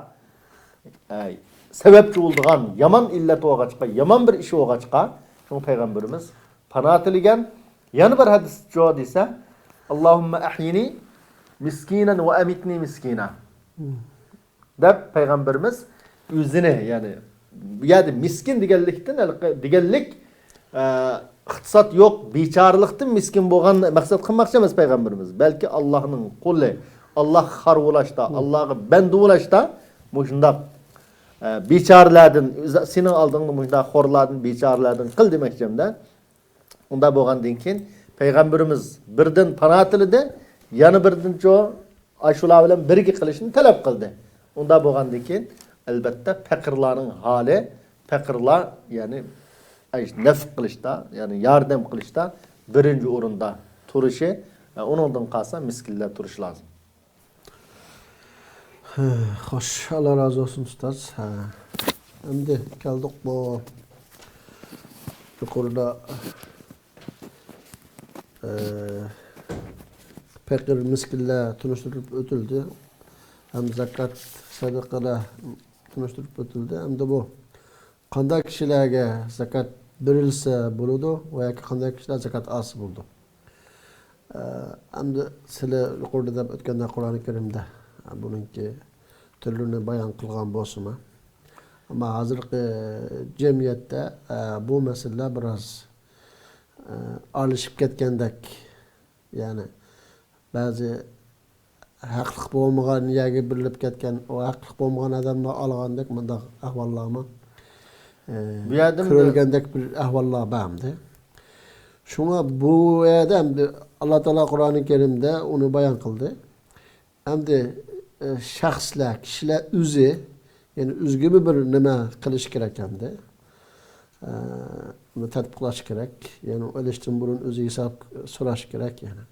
ئەي، سەۋەبچى بولىدىغان يامان ئىللەت بولغاچقا، يامان بىر ئىش بولغاچقا، شۇڭا پەيغەمبىرىمىز پانا تىلىگەن. يەنە بىر ھەدىسچۇ دېسە، ئاللاھۇممە ئەھيىنى مىسكىنەن ۋە ئەمىتنى مىسكىنا دەپ پەيغەمبىرىمىز ئۆزىنى، يەنى بۇ يەردە مىسكىن دېگەنلىكتىن، ھېلىقى دېگەنلىك، ئە، ئىقتىساد يوق، بىچارىلىقتىن مىسكىن بولغان مەقسەت قىلماقچى ئەمەس پەيغەمبىرىمىز، بەلكى ئاللاھنىڭ قۇلى، ئاللاھقا خار بولاشتا، ئاللاھقا بەندە بولاشتا، مۇشۇنداق، ئە، بىچارىلەردىن، ئۆز-، سېنىڭ ئالدىڭدا مۇشۇنداق خورلاردىن، بىچارىلەردىن قىل دېمەكچى ھەمدە. ئۇنداق بولغاندىن كېيىن پەيغەمبىرىمىز بىردىن پانا تىلىدى، يەنە بىردىنچۇ ئاشۇلار بىلەن بىرگە قىلىشنى تەلەپ قىلدى. ئۇنداق بولغاندىن كېيىن، ئەلبەتتە، پەقىرلارنىڭ ھالى، پەقىرلار، يەنى، ئەي، نەفق قىلىشتا، يەنى ياردەم قىلىشتا بىرىنچى ئورۇندا تۇرۇشى، ئە، ئۇنىڭدىن قالسا مىسكىنلەر تۇرۇشى لازىم. خوش، ئاللا رازى بولسۇن ئۇستاز. ھە. ئەمدى كەلدۇق بۇ يۇقىرىدا، ئە، پەقىر، مىسكىنلەر تونۇشتۇرۇلۇپ ئۆتۈلدى. ھەم زاكات، سەدىقىلەر تونۇشتۇرۇلۇپ ئۆتۈلدى. ئەمدى بۇ قانداق كىشىلەرگە زاكات بېرىلسە بولىدۇ ۋە ياكى قانداق كىشىلەر زاكات ئالسا بولىدۇ؟ ئە، ئەمدى سىلەر يۇقىرىدا دەپ ئۆتكەندەك قۇرئانى كەرىمدە بۇنىڭكى تۈرلىرىنى بايان قىلغان بولسىمۇ، ئەمما ھازىرقى جەمئىيەتتە، ئە، بۇ مەسىلىلەر بىراز، ئە، ئارىلىشىپ كەتكەندەك، يەنى بەزى ھەقلىق بولمىغان يەرگە بېرىلىپ كەتكەن، ئۇ ھەقلىق بولمىغان ئادەملەر ئالغاندەك مۇنداق ئەھۋاللارمۇ، ئى، بۇ يەردە مۇنداق كۆرۈلگەندەك بىر ئەھۋاللار بار ئەمدى. شۇڭا بۇ يەردە ئەمدى ئاللا تائالا قۇرئانى كەرىمدە ئۇنى بايان قىلدى. ئەمدى، ئى، شەخسلەر، كىشىلەر ئۆزى، يەنى ئۆزىگىمۇ بىر نېمە قىلىش كېرەك ئەمدى. ئى، بۇنى تەتبىقلاش كېرەك. يەنى ئېلىشتىن بۇرۇن ئۆزى ھېساب سوراش كېرەك يەنە.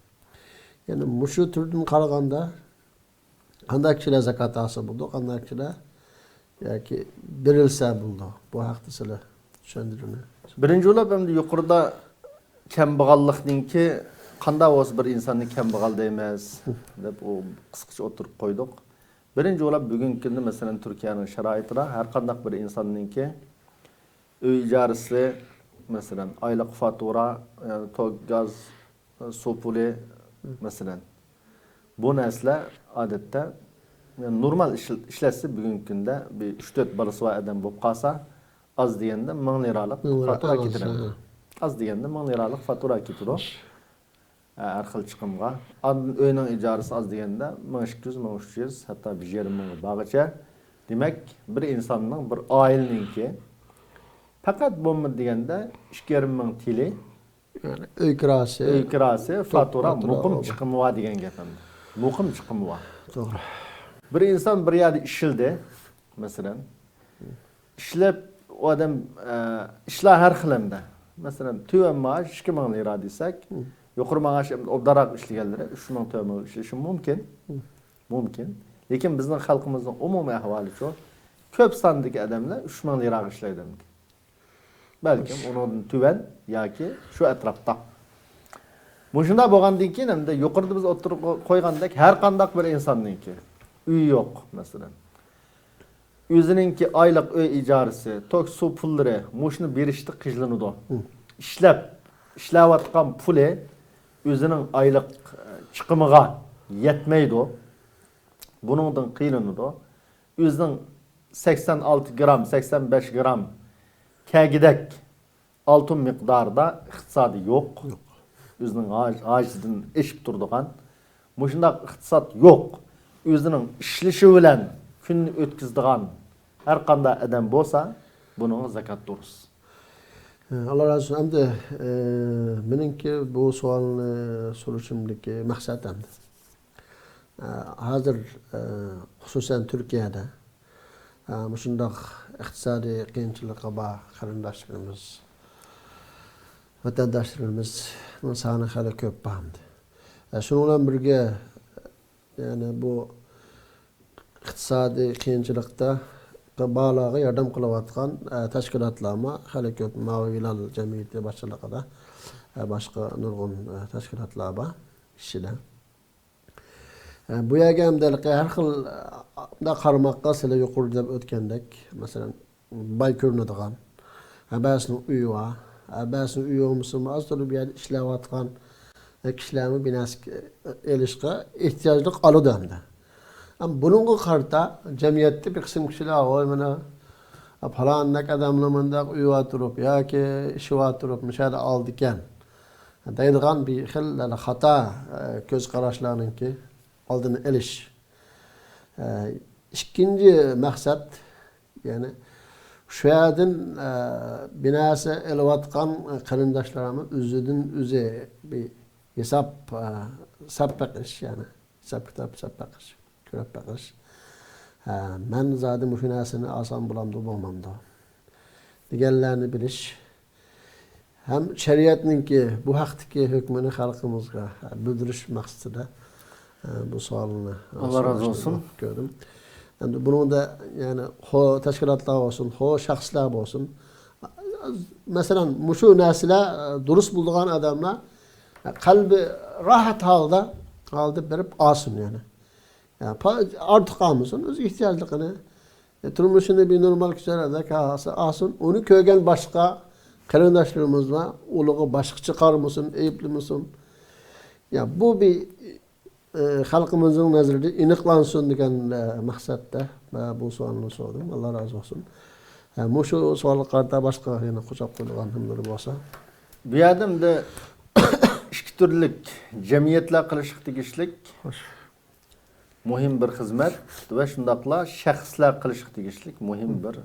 يەنى مۇشۇ تۈردىن قارىغاندا، قانداق كىشىلەر زاكات ھاسىل بولىدۇ، قانداق كىشىلەر ياكى بېرىلسە بولىدۇ؟ بۇ ھەقتە سىلەر چۈشەندۈرۈڭلار. بىرىنچى بولۇپ، ئەمدى يۇقىرىدا كەمبەغەللىكنىڭكى، قانداق بولسا بىر ئىنساننى كەمبەغەل دەيمىز دەپ، ئۇ قىسقىچە ئوتتۇرىغا قويدۇق. بىرىنچى بولۇپ، بۈگۈنكى كۈندە، مەسىلەن، تۈركىيەنىڭ شارائىتىدا ھەر قانداق بىر ئىنساننىڭكى ئۆي ئىجارىسى، مەسىلەن، ئايلىق فاتۇرا، يەنى توك، گاز، سۇ پۇلى، مەسىلەن. بۇ نەرسىلەر ئادەتتە، يەنى نورمال ئىشل-، ئىشلەتسە، بۈگۈنكى كۈندە بىر ئۈچ تۆت بالىسى بار ئادەم بولۇپ قالسا، ئاز دېگەندە مىڭ لىرالىق مىڭ لىرا، فاتۇرا ئەڭ ئاز، كېتىدۇ. ھە. ئاز دېگەندە مىڭ لىرالىق فاتۇرا كېتىدۇ. ھە، ھەر خىل چىقىمغا. ئاندىن ئۆينىڭ ئىجارىسى ئاز دېگەندە مىڭ ئىككى يۈز، مىڭ ئۈچ يۈز، ھەتتا بىر يېرىم مىڭغا بارغىچە. دېمەك، بىر ئىنساننىڭ، بىر ئائىلىنىڭكى پەقەت بولمىدى دېگەندە ئىككى يېرىم مىڭ تىلى، يەنى ئۆي كىراسى، ئۆي كىراسى، توك، فاتۇرا، فاتۇرا، مۇقىم ئۇ. چىقىمى بار دېگەن گەپ ئەمدى. مۇقىم چىقىمى بار. توغرا. بىر ئىنسان بىر يەردە ئىشلىدى، مەسىلەن. ئىشلەپ، ئۇ ئادەم، ئە، ئىشلار ھەر خىل ئەمدى. مەسىلەن، تۆۋەن مائاش ئىككى مىڭ لىرا دېسەك، ھە. يۇقىرى مائاش ئوبدانراق ئىشلىگەنلىرى ئۈچ مىڭ، تۆت مىڭ ئىشلىشى مۇمكىن. ھە. مۇمكىن. لېكىن بىزنىڭ خەلقىمىزنىڭ ئومۇمىي ئەھۋالىچۇ، كۆپ ساندىكى ئادەملەر ئۈچ مىڭ لىراغا ئىشلەيدۇ ئەمدى. بەلكىم ئۇنىڭدىن تۆۋەن ياكى شۇ ئەتراپتا. مۇشۇنداق بولغاندىن كېيىن، ئەمدى يۇقىرىدا بىز ئوتتۇرىغا قويغاندەك، ھەر قانداق بىر ئىنساننىڭكى، ئۆيى يوق، مەسىلەن، ئۆزىنىڭكى ئايلىق ئۆي ئىجارىسى، توك، سۇ پۇللىرى، مۇشۇنى بېرىشتە قىينىلىنىدۇ. ھە. ئىشلەپ، ئىشلەۋاتقان پۇلى ئۆزىنىڭ ئايلىق، ئە، چىقىمىغا يەتمەيدۇ. بۇنىڭدىن قىينىلىنىدۇ. ئۆزىنىڭ سەكسەن ئالتە گرام، سەكسەن بەش گرام كەگىدەك ئالتۇن مىقدارىدا ئىقتىسادى يوق، يوق. ئۆزىنىڭ ھاج-، ھاجىتىدىن ئېشىپ تۇرىدىغان، مۇشۇنداق ئىقتىساد يوق، ئۆزىنىڭ ئىشلىشى بىلەن كۈنىنى ئۆتكۈزىدىغان ھەر قانداق ئادەم بولسا، بۇنىڭغا زاكات دۇرۇس. ئاللا رازى بولسۇن. ئەمدى، ئە، مېنىڭكى بۇ سوئالنى سورىشىمدىكى مەقسەت ئەمدى، ئە، ھازىر، ئە، خۇسۇسەن تۈركىيەدە، ئە، مۇشۇنداق ئىقتىسادىي قىيىنچىلىقى بار قېرىنداشلىرىمىز، ۋەتەنداشلىرىمىزنىڭ سانى خېلى كۆپ بار ئەمدى. ئە، شۇنىڭ بىلەن بىرگە، يەنى بۇ ئىقتىسادىي قىيىنچىلىقتا بارلارغا ياردەم قىلىۋاتقان، ئە، تەشكىلاتلارمۇ خېلى كۆپ. ماۋى ھىلال جەمئىيىتى باشچىلىقىدا، ئە، باشقا نۇرغۇن، ئە، تەشكىلاتلار بار ئىچىدە. ئە، بۇ يەرگە ئەمدى ھەر خىل، ئە، قارىماققا سىلى يۇقىرىدا دەپ ئۆتكەندەك، مەسىلەن، باي كۆرۈنىدىغان، ھە، بەزىسىنىڭ ئۆيى بار، ھە، بەزىسىنىڭ ئۆيى بولمىسىمۇ، ئاز تولا بۇ يەردە ئىشلەۋاتقان، ھە، كىشىلەرمۇ بىر نەرسە ئېلىشقا ئېھتىياجلىق ئالىدۇ ئەمدى. ئەمما بۇنىڭغا قارىتا جەمئىيەتتە بىر قىسىم كىشىلەر، ۋاي، مانا، پالانىدەك ئادەملەر مۇنداق ئۆيى بار تۇرۇپ ياكى ئىشى بار تۇرۇپ، مۇشۇ يەردە ئالىدىكەن دەيدىغان بىر خىل خاتا، ئە، كۆز قاراشلارنىڭكى ئالدىنى ئېلىش. ئە، ئىككىنچى مەقسەت، يەنى شۇ يەردىن، ئە، بىر نەرسە ئېلىۋاتقان قېرىنداشلارمۇ ئۆزىدىن ئۆزى بىر ھېساب، ئە، ھېساب بېقىش، يەنى ھېساب كىتاب ھېساب بېقىش، كۆرۈپ بېقىش. ئە، مەن زادى مۇشۇ نەرسىنى ئالسام بولامدۇ، بولمامدۇ دېگەنلەرنى بىلىش. ھەم شەرىئەتنىڭكى بۇ ھەقتىكى ھۆكمىنى خەلقىمىزگە بىلدۈرۈش مەقسىتىدە، ئە، بۇ سوئالنى، ئە، ئاللا رازى سوراشنى بولسۇن. كۆردۈم. ئەمدى بۇنىڭدا، يەنى، خو تەشكىلاتلار بولسۇن، خو شەخسلەر بولسۇن. مەسىلەن، مۇشۇ نەرسىلەر، ئە، دۇرۇس بولىدىغان ئادەملەر، ئە، قەلبى راھەت ھالدا، ھالدا بېرىپ ئالسۇن، يەنى. يا، پا-، ئارتۇق ئالمىسۇن، ئۆز ئېھتىياجلىقىنى، يا، تۇرمۇشىنى بىر نورمال كۆتۈرەلەك ھالسا ئالسۇن. ئۇنى كۆرگەن باشقا قېرىنداشلىرىمىز بار، ئۇلارغا باشقىچە قارىمىسۇن، ئەيىبلىمىسۇن. يا، بۇ بىر، ئى، خەلقىمىزنىڭ نەزىرىدە ئېنىقلانسۇن دېگەن، ئە، مەقسەتتە، ئە، بۇ سوئالنى سورىدىم. ئاللا رازى بولسۇن. ئە، مۇشۇ سوئالغا قارىتا باشقا يەنە قوشاپ قويىدىغان نېمىلىرى بولسا. بۇ يەردە ئەمدى ئىككى تۈرلۈك جەمئىيەتلەر قىلىشقا تېگىشلىك خوش. مۇھىم بىر خىزمەت ۋە شۇنداقلا شەخسلەر قىلىشقا تېگىشلىك مۇھىم بىر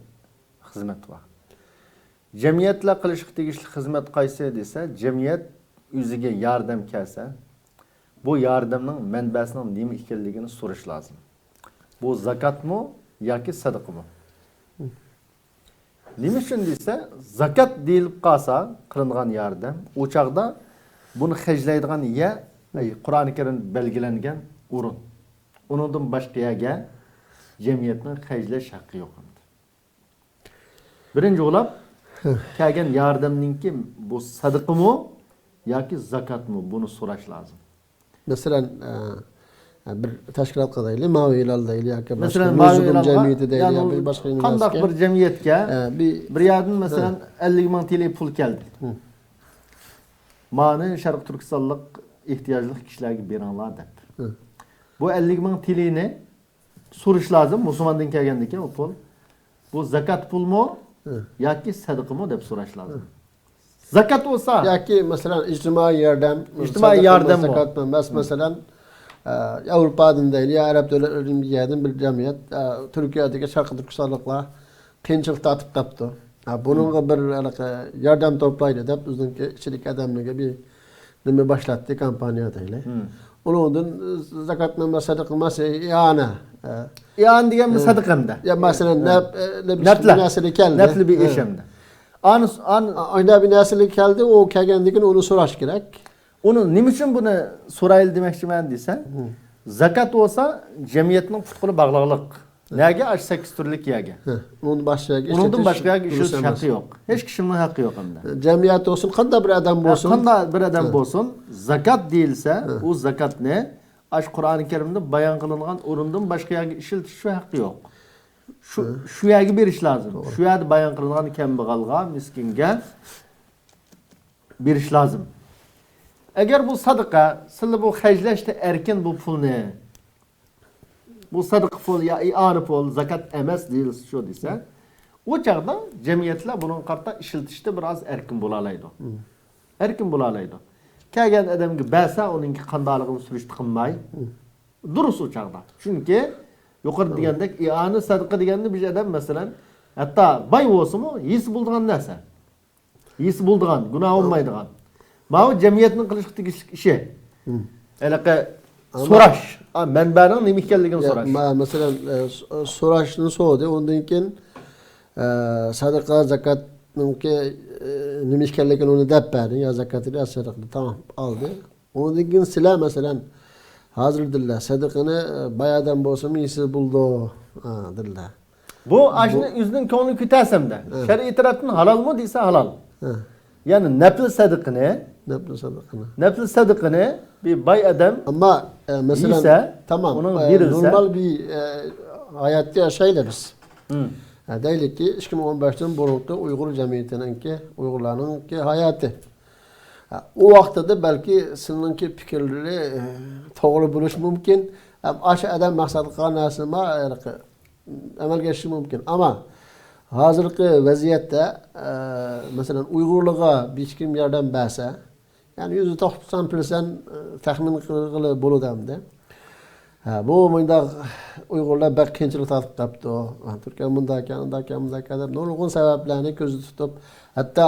خىزمەت بار. جەمئىيەتلەر قىلىشقا تېگىشلىك خىزمەت قايسى دېسە، جەمئىيەت ئۆزىگە ياردەم كەلسە، بۇ ياردەمنىڭ مەنبەسىنىڭ نېمە ئىكەنلىكىنى سورىشى لازىم. بۇ زاكاتمۇ ياكى سەدىقىمۇ؟ نېمە ئۈچۈن دېسە، زاكات دېيىلىپ قالسا، قىلىنغان ياردەم، ئۇ چاغدا بۇنى خەجلەيدىغان يەر، ئەي، قۇرئانى كەرىمدە بەلگىلەنگەن ئورۇن. ئۇنىڭدىن باشقا يەرگە جەمئىيەتنىڭ خەجلەش ھەققى يوق ئەمدى. بىرىنچى بولۇپ، كەلگەن ياردەمنىڭكى بۇ سەدىقىمۇ ياكى زاكاتمۇ؟ بۇنى سوراش لازىم. مەسىلەن، ئە، بىر تەشكىلاتقا دەيلى، ماۋى ھىلال دەيلى ياكى باشقا مەسىلەن، ماۋى نۇرزۇدۇم ھىلالغا، جەمئىيىتى دەيلى يەنى ياكى باشقا قانداق يۇنىۋېرسىتېتكە، بىر جەمئىيەتكە ئە، بىر بىر يەردىن، ھە. مەسىلەن، ئەللىك مىڭ تىلى پۇل كەلدى. ھە. مانى شەرقىي تۈركىستانلىق ئېھتىياجلىق كىشىلەرگە بېرىڭلار دەپ. ھە. بۇ ئەللىك مىڭ تىلىنى سورىشى لازىم، مۇسۇلماندىن كەلگەندىكىن ئۇ پۇل. بۇ زاكات پۇلمۇ ھە. ياكى سەدىقىمۇ دەپ سوراش لازىم. ھە. زاكات بولسا ياكى، مەسىلەن، ئىجتىمائىي ياردەم، ئىجتىمائىي ياردەممۇ؟ زاكات ئەمەس، ھە. مەسىلەن، ئە، ياۋروپادىن دەيلى، يا ئەرەب دۆلەتلىرىدىن بىر يەردىن بىر جەمئىيەت، ئە، تۈركىيەدىكى شەرقىي تۈركىستانلىقلار قىيىنچىلىق تارتىپ قاپتۇ. ھە، بۇنىڭغا ھە. بىر ھېلىقى ياردەم توپلايلى دەپ، ئۆزىنىڭكى ئىچىدىكى ئادەملىرىگە بىر نېمە باشلاتتى، كامپانىيە دەيلى. ھە. ئۇنىڭدىن زاكات ئەمەس، سەدىقە ئەمەس، ئىئانە. ئە، ئىئانە دېگەن ھە. سەدىقە ئەمدى. يا، مەسىلەن، ھە. نەپ-، ئە، نەپلە. بىر نەرسىلەر كەلدى. نەپلە بىر ھە. ئىش ئەمدى. ئان-، ئان-، ئا-، ئايدا بىر نەرسىلەر كەلدى، ئۇ كەلگەندىن كېيىن ئۇنى سوراش كېرەك. ئۇنى نېمە ئۈچۈن بۇنى سورايلى دېمەكچىمەن دېسە، ھە. زاكات بولسا جەمئىيەتنىڭ پۇت-قولى باغلىقلىق. ھە. نەگە؟ ئاشۇ سەككىز تۈرلۈك يەرگە. ھە. ئۇنىڭدىن باشقا يەرگە ئۇنىڭدىن ئىشلىتىش باشقا يەرگە دۇرۇس ئىشلىتىش ئەمەس. ھەققى يوق. ھېچ كىشىنىڭ ھەققى يوق ئەمدى. جەمئىيەت بولسۇن، قانداق بىر ئادەم ھە، بولسۇن. قانداق بىر ئادەم ھە. بولسۇن، زاكات دېيىلسە، ھە. ئۇ زاكاتنى ئاشۇ قۇرئانى كەرىمدە بايان قىلىنغان ئورۇندىن باشقا يەرگە ئىشلىتىش شۇ ھەققى يوق. شۇ، ھە. شۇ يەرگە بېرىش لازىم. توغرا. شۇ يەردە بايان قىلىنغان كەمبەغەلگە، مىسكىنگە بېرىش لازىم. ئەگەر بۇ سەدىقە، سىلى بۇ خەجلەشتە ئەركىن بۇ پۇلنى، بۇ سەدىقە پۇل يا ئىئانە پۇل، زاكات ئەمەس دېيىلسە شۇ دېسە، ئۇ چاغدا جەمئىيەتلەر بۇنىڭغا قارىتا ئىشلىتىشتە بىر ئاز ئەركىن بولالايدۇ. ئەركىن بولالايدۇ. كەلگەن ئادەمگە بەرسە، ئۇنىڭكى قانداقلىقىنى سۈرۈشتە قىلماي، دۇرۇس ئۇ چاغدا. چۈنكى يۇقىرىدا دېگەندەك، ئىئانە سەدىقە دېگەننى بىر ئادەم، مەسىلەن، ھەتتا باي بولسىمۇ، يېسە بولىدىغان نەرسە. يېسە بولىدىغان، گۇناھ بولمايدىغان. ماۋۇ جەمئىيەتنىڭ قىلىشقا تېگىشلىك ئىشى. ھېلىقى سوراش. ئا، مەنبەنىڭ نېمە ئىكەنلىكىنى سوراش. مە-، مەسىلەن، ئە، س-، سوراشنى سورىدى. ئۇندىن كېيىن، ئە، سەدىقە، زاكاتنىڭكى، ئە، نېمە ئىكەنلىكىنى ئۇنى دەپ بەردى. يا زاكات دېدى، يا سەدىقە دېدى. تامام، ئالدى. ئۇنىڭدىن كېيىن سىلەر، مەسىلەن، ھازىر دېدىلە، سەدىقىنى، ئە، باي ئادەم بولسىمۇ يېسە بولىدۇ، ئا، دېدىلە. بۇ ئاشۇنى ئۆزىنىڭ كۆڭلى كۆتەرسەمدە، شەرئىي تەرەپتىن ھالالمۇ دېسە ھالال. يەنى نەپلى سەدىقىنى، نەپلى سەدىقىنى. نەپلى سەدىقىنى بىر باي ئادەم ئەمما، ئە، مەسىلەن، يېسە، تامام، ئۇنىڭ ئە، بېرىلسە. نورمال بىر، ئە، ھاياتتا ياشايلى بىز. ئە، دەيلىكى، ئىككى مىڭ ئون بەشتىن بۇرۇنقى ئۇيغۇر جەمئىيىتىنىڭكى، ئۇيغۇرلارنىڭكى ھاياتى. ئە، ئۇ ۋاقتىدا بەلكى سىلىنىڭكى پىكىرلىرى، ئە، توغرا بولۇشى مۇمكىن. ئەم، ئاشۇ ئادەم مەقسەت قىلغان نەرسىنى ئەمەلگە ئېشىشى مۇمكىن. ئەمما ھازىرقى ۋەزىيەتتە، ئە، مەسىلەن، ئۇيغۇرلارغا ھېچكىم ياردەم بەرسە، يەنى يۈزدە توقسان پىرسەنت، ئە، تەخمىن قىلغىلى بولىدۇ ئەمدى. ھە، بۇ مۇنداق ئۇيغۇرلار بەك قىيىنچىلىق تارتىپ قاپتۇ. ھە، تۈركىيە مۇنداكەن، ئۇنداكەن، مۇنداكەن دەپ نۇرغۇن سەۋەبلەرنى كۆزدە تۇتۇپ، ھەتتا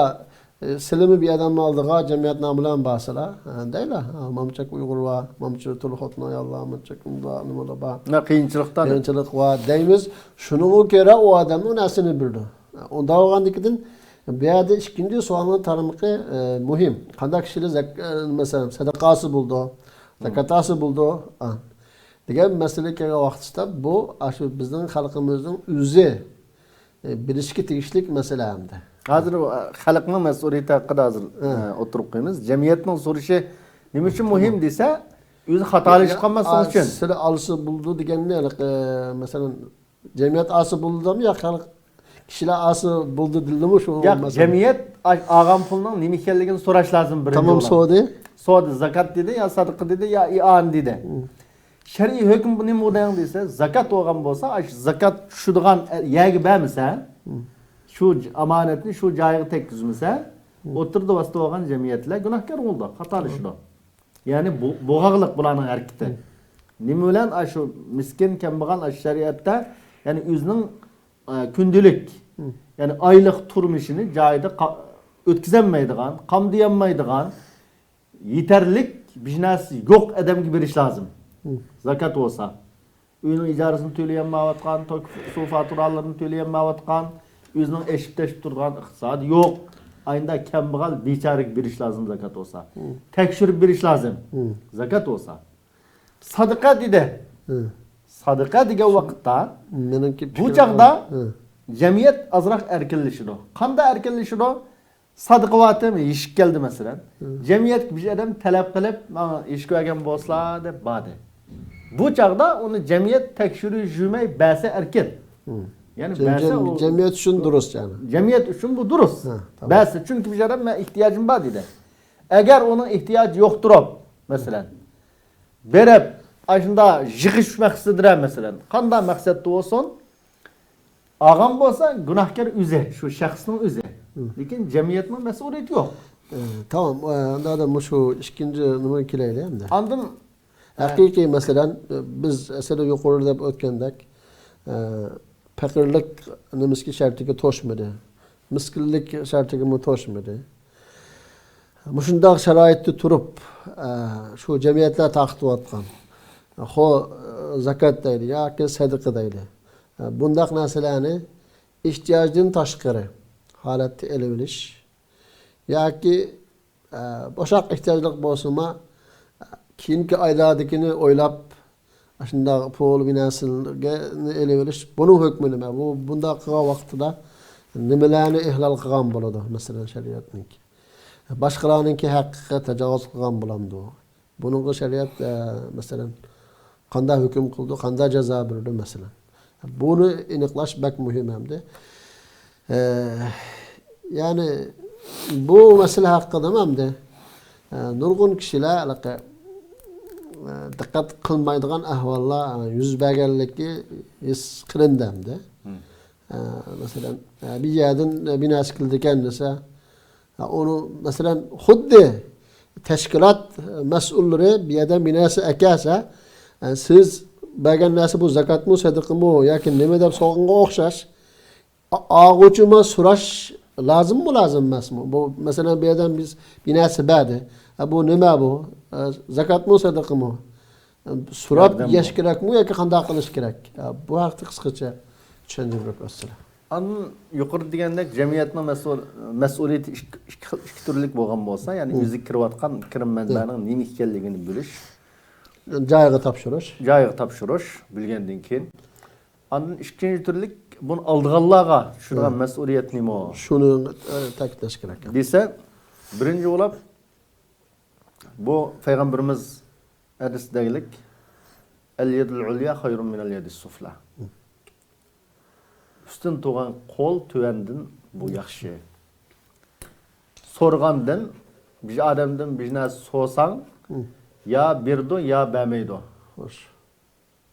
ئە، سىلىمۇ بىر ئادەمنى ئالدىغا جەمئىيەتنامە بىلەن بارسىلا، ئە، دەيلا، ئە، مامچەك ئۇيغۇر بار، مامچە تۇلۇق خوتۇن ئاياللار، مامچەك ئۇنداق نېمىلەر بار. نە قىيىنچىلىقتا. قىيىنچىلىق بار دەيمىز. شۇنىڭغا كۆرە ئۇ ئادەمنىڭ نەرسىنى بىلىدۇ. ئە، ئۇنداق بولغاندىكىن، بۇ يەردە ئىككىنچى سوئالنىڭ تارمىقى، ئە، مۇھىم. قانداق كىشىلەر زەك-، ئە، مەسىلەن، سەدىقاسى بولىدۇ، زاكاتاسى بولىدۇ، ئە، دېگەن مەسىلە كەلگەن ۋاقتىدا بۇ، ئاشۇ بىزنىڭ خەلقىمىزنىڭ ئۆزى ئە، بىلىشكە تېگىشلىك مەسىلە ئەمدى. ھازىر، ئە، خەلقنىڭ مەسئۇلىيىتى ھەققىدە ھازىر، ھە. ئە، ئوتتۇرىغا قويىمىز. جەمئىيەتنىڭ سورىشى نېمە ئۈچۈن مۇھىم دېسە، ئۆزى خاتالىشىپ قالماسلىقى ئۈچۈن. سىلەر ئالسا بولىدۇ دېگەننى، ھېلىقى، مەسىلەن، جەمئىيەت ئالسا بولىدۇمۇ يا خەلق، كىشىلەر ئالسا بولىدۇ دېدىمۇ شۇ مەسىلە؟ جەمئىيەت ئا-، ئالغان پۇلنىڭ نېمە ئىكەنلىكىنى سوراش لازىم بىرىنچى تامام ئورۇندا. سورىدى. سورىدى، زاكات دېدى، يا سەدىقە دېدى، يا ئىئانە دېدى. شەرئىي ھۆكۈم بۇ نېمە دەڭ دېسە، زاكات بولغان بولسا، ئاشۇ زاكات چۈشىدىغان يەرگە بەرمىسە، شۇ ج-، ئامانەتنى شۇ جايىغا تەگكۈزمىسە، ئوتتۇرىدا ۋاسىتە بولغان جەمئىيەتلەر گۇناھكار بولىدۇ، خاتالىشىدۇ. يەنى بۇ، بوغاقلىق بۇلارنىڭ ھەرىكىتى. نېمە بىلەن ئاشۇ مىسكىن، كەمبەغەل ئاشۇ شەرىئەتتە، يەنى ئۆزىنىڭ، ئە، كۈندىلىك، يەنى ئايلىق تۇرمۇشىنى جايىدا قا-، ئۆتكۈزەلمەيدىغان، قامدىيالمايدىغان، يېتەرلىك بىر نەرسە يوق ئادەمگە بېرىش لازىم. زاكات بولسا، ئۆينىڭ ئىجارىسىنى تۆلىيەلمەيۋاتقان، توك، سۇ فاتۇرالىرىنى تۆلىيەلمەيۋاتقان، ئۆزىنىڭ ئېشىپ تېشىپ تۇرىدىغان ئىقتىسادى يوق، ئاينىدا كەمبەغەل بىچارىگە بېرىش لازىم زاكات بولسا. تەكشۈرۈپ بېرىش لازىم. زاكات بولسا. سەدىقە دېدى. سەدىقە دېگەن ۋاقىتتا، بۇ چاغدا جەمئىيەت ئازراق ئەركىنلىشىدۇ. قانداق ئەركىنلىشىدۇ؟ سەدىقە ۋاتىم يېشىپ كەلدى، مەسىلەن. جەمئىيەتكە بىر ئادەم تەلەپ قىلىپ، ماڭا يېشىپ كەلگەن بولسىلا دەپ باردى. بۇ چاغدا ئۇنى جەمئىيەت تەكشۈرۈپ يۈرمەي بەرسە ئەركىن. يەنى جەم-، بەرسە جەم-، ئۇ جەمئىيەت ئۈچۈن دۇرۇس، يەنى. جەمئىيەت ئۈچۈن بۇ دۇرۇس. ھە، تامام. بەرسە، چۈنكى بىر ئادەم مەن ئېھتىياجىم بار دېدى. ئەگەر ئۇنىڭ ئېھتىياجى يوق تۇرۇپ، مەسىلەن، بېرىپ، ئاشۇندا يىغىش مەقسىتىدە، مەسىلەن، قانداق مەقسەتتە بولسۇن، ئالغان بولسا، گۇناھكار ئۆزى، شۇ شەخسنىڭ ئۆزى. لېكىن جەمئىيەتنىڭ مەسئۇلىيىتى يوق. ئە، تامام. ئە، ئەمدى مۇشۇ ئىككىنچى نېمىگە كېلەيلى ئەمدى. ئاندىن، ھەقىقىي، مەسىلەن، بىز ئەسلىدە يۇقىرىدا دەپ ئۆتكەندەك، ئە، پەقىرلىك نېمىسىگە شەرتىگە توشمىدى. مىسكىنلىك شەرتىگىمۇ توشمىدى. مۇشۇنداق شارائىتتا تۇرۇپ، ئە، شۇ جەمئىيەتلەر تارقىتىۋاتقان، خو، زاكات دەيلى ياكى سەدىقە دەيلى، ئە، بۇنداق نەرسىلەرنى ئېھتىياجدىن تاشقىرى ھالەتتە ئېلىۋېلىش ياكى، ئە، بوشاق ئېھتىياجلىق بولسىمۇ، كېيىنكى ئايلاردىكىنى ئويلاپ، ئاشۇنداق پۇل بىناسىنى ئېلىۋېلىش، بۇنىڭ ھۆكمى نېمە؟ بۇ، بۇنداق قىلغان ۋاقتىدا نېمىلەرنى ئىھلال قىلغان بولىدۇ، مەسىلەن، شەرىئەتنىڭكى؟ باشقىلارنىڭكى ھەققىگە تاجاۋۇز قىلغان بولامدۇ؟ بۇنىڭغا شەرىئەت، ئە، مەسىلەن، قانداق ھۆكۈم قىلىدۇ، قانداق جازا بېرىدۇ، مەسىلەن؟ بۇنى ئېنىقلاش بەك مۇھىم ئەمدى. ئە، يەنى بۇ مەسىلە ھەققىدە ئەمدى، ئە، نۇرغۇن كىشىلەر ھېلىقى، ئە، دىققەت قىلمايدىغان ئەھۋاللار، ئە، يۈز بەرگەنلىكى ھېس قىلىندى ئەمدى. ئە، ئە، مەسىلەن، ئە، بىر يەردىن بىر نەرسە كېلىدىكەن دېسە، ئە، ئۇنى، مەسىلەن، خۇددى تەشكىلات مەسئۇللىرى بىر يەردىن بىر نەرسە ئەكەلسە، ئە، سىز بەرگەن نەرسە بۇ زاكاتمۇ، سەدىقىمۇ ياكى نېمە دەپ سورىغانغا ئوخشاش. ئا-، ئالغۇچىمۇ سوراش لازىممۇ، لازىم ئەمەسمۇ؟ بۇ، مەسىلەن، بۇ يەردىن بىز بىر نەرسە بەردى. ئە، بۇ نېمە بۇ؟ ئە، زاكاتمۇ، سەدىقىمۇ؟ ئە، سوراپ ياردەممۇ؟ يەش كېرەكمۇ ياكى قانداق قىلىش كېرەك؟ ئە، بۇ ھەقتە قىسقىچە چۈشەندۈرۈپ ئۆتسىلە. ئاندىن يۇقىرىدا دېگەندەك جەمئىيەتنىڭ مەسئۇل-، مەسئۇلىيىتى ئىككى، ئىككى خىل، ئىككى تۈرلۈك بولغان بولسا، يەنى مم. ئۆزىگە كىرىۋاتقان كىرىم مەنبەنىڭ نېمە ئىكەنلىكىنى بىلىش. جايىغا تاپشۇرۇش. جايىغا تاپشۇرۇش، بىلگەندىن كېيىن. ئاندىن ئىككىنچى تۈرلۈك، بۇنى ئالىدىغانلارغا چۈشىدىغان مم. مەسئۇلىيەت نېمە؟ شۇنى، ئە، تەكىتلەش كېرەك. دېسە، بىرىنچى بولۇپ، بۇ پەيغەمبىرىمىز ھەدىسىدەكلىك، «ئەل يەدۇل ئۇليا خەيرۇن مىنەل يەدىس سۇفلا.» ئۈستۈن تۇرغان قول تۆۋەندىن بۇ ياخشى. سورىغاندىن، بىر ئادەمدىن بىر نەرسە سورىساڭ، مم. يا بېرىدۇ، يا بەرمەيدۇ. خوش.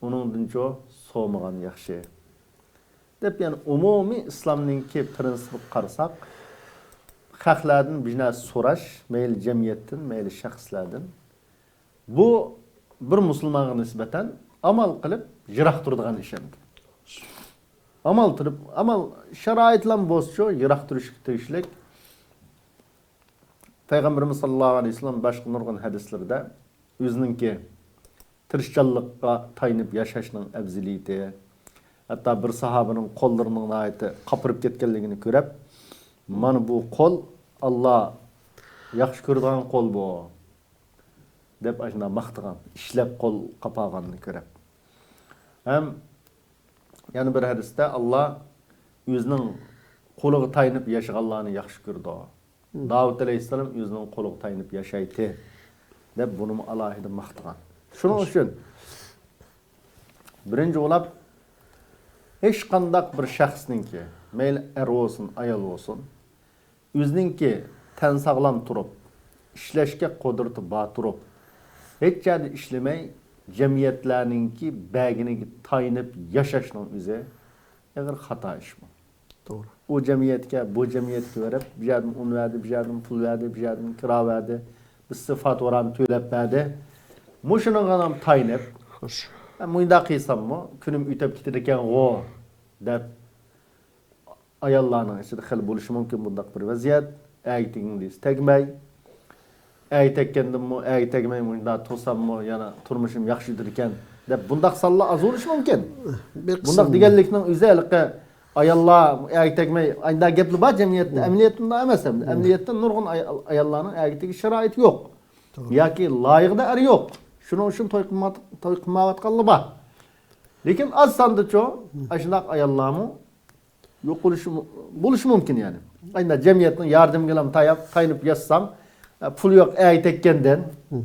ئۇنىڭدىنچۇ سورىمىغان ياخشى. دەپ، يەنى ئومۇمىي ئىسلامنىڭكى پىرىنسىپىغا قارىساق، خەقلەردىن بىر نەرسە سوراش، مەيلى جەمئىيەتتىن، مەيلى شەخسلەردىن، بۇ بىر مۇسۇلمانغا نىسبەتەن ئامال قىلىپ يىراق تۇرىدىغان ئىش ئەمدى. ئامال تۇرۇپ، ئامال شارائىتلام بولسىچۇ، يىراق تۇرۇشقا تېگىشلىك. پەيغەمبىرىمىز ساللاللاھۇ ئەلەيھى ۋەسەللەم باشقا نۇرغۇن ھەدىسلىرىدە ئۆزىنىڭكى تىرىشچانلىققا تايىنىپ ياشاشنىڭ ئەۋزىلىيىتى، ھەتتا بىر ساھابىنىڭ قوللىرىنىڭ ناھايىتى قاپىرىپ كەتكەنلىكىنى كۆرۈپ، «مانا بۇ قول ئاللا ياخشى كۆرىدىغان قول بۇ» دەپ ئاشۇنداق ماختىغان، ئىشلەپ قول قاپالغاننى كۆرۈپ. ھەم يەنە بىر ھەدىستە، «ئاللا ئۆزىنىڭ قولىغا تايىنىپ ياشىغانلارنى ياخشى كۆرىدۇ. مم. داۋۇت ئەلەيھىسسالام ئۆزىنىڭ قولىغا تايىنىپ ياشايتتى» دەپ بۇنىمۇ ئالاھىدە ماختىغان. شۇنىڭ ئۈچۈن بىرىنچى بولۇپ، ھېچقانداق بىر شەخسنىڭكى، مەيلى ئەر بولسۇن، ئايال بولسۇن، ئۆزىنىڭكى تەن ساغلام تۇرۇپ، ئىشلەشكە قۇدرىتى بار تۇرۇپ، ھېچ يەردە ئىشلىمەي، جەمئىيەتلەرنىڭكى بەرگىنىگە تايىنىپ ياشاشنىڭ ئۆزى ئېغىر خاتا ئىشمۇ. توغرا. ئۇ جەمئىيەتكە، بۇ جەمئىيەتكە بېرىپ، بۇ يەردىن ئۇن بەردى، بۇ يەردىن پۇل بەردى، بۇ يەردىن كىرا بەردى، بىسسى فاتۇرانى تۆلەپ بەردى. مۇشۇنىڭغا تايىنىپ، خوش. «مۇنداق قىلساممۇ كۈنۈم ئۆتۈپ كېتىدىكەنغۇ» دەپ، ئاياللارنىڭ ئىچىدە خېلى بولۇشى مۇمكىن بۇنداق بىر ۋەزىيەت. ئەگىتىگىن دېسە تەگمەي، ئەگىتەككەندىنمۇ، ئەگىتەگمەي مۇنداق تۇرساممۇ يەنە تۇرمۇشۇم ياخشى يۈرىدىكەن دەپ بۇنداق سانلار ئاز بولۇشى مۇمكىن. بىر بۇنداق قىسىم دېگەنلىكنىڭ ئۆزى ھېلىقى ئاياللار ئەگىتەگمەي ئانداق گەپلەر بار جەمئىيەتتە. مم. ئەمەلىيەتتە ئۇنداق ئەمەس ئەمدى. مم. ئەمەلىيەتتە نۇرغۇن ئاي-، ئاياللارنىڭ ئەگىتىگۈ شارائىتى يوق. توغرا. ياكى لايىقىدا ئەر يوق. شۇنىڭ ئۈچۈن توي قىلما-، توي قىلمايۋاتقانلار بار. لېكىن ئاز ساندىچۇ، مم. ئاشۇنداق ئاياللارمۇ يوق بولۇشى مۇ-، بولۇشى مۇمكىن يەنى. ئەمدى جەمئىيەتنىڭ ياردىمىگىلا تاياپ-، تايىنىپ ياشىسام، ئە، پۇل يوق، ئەگىتەككەندىن، مم.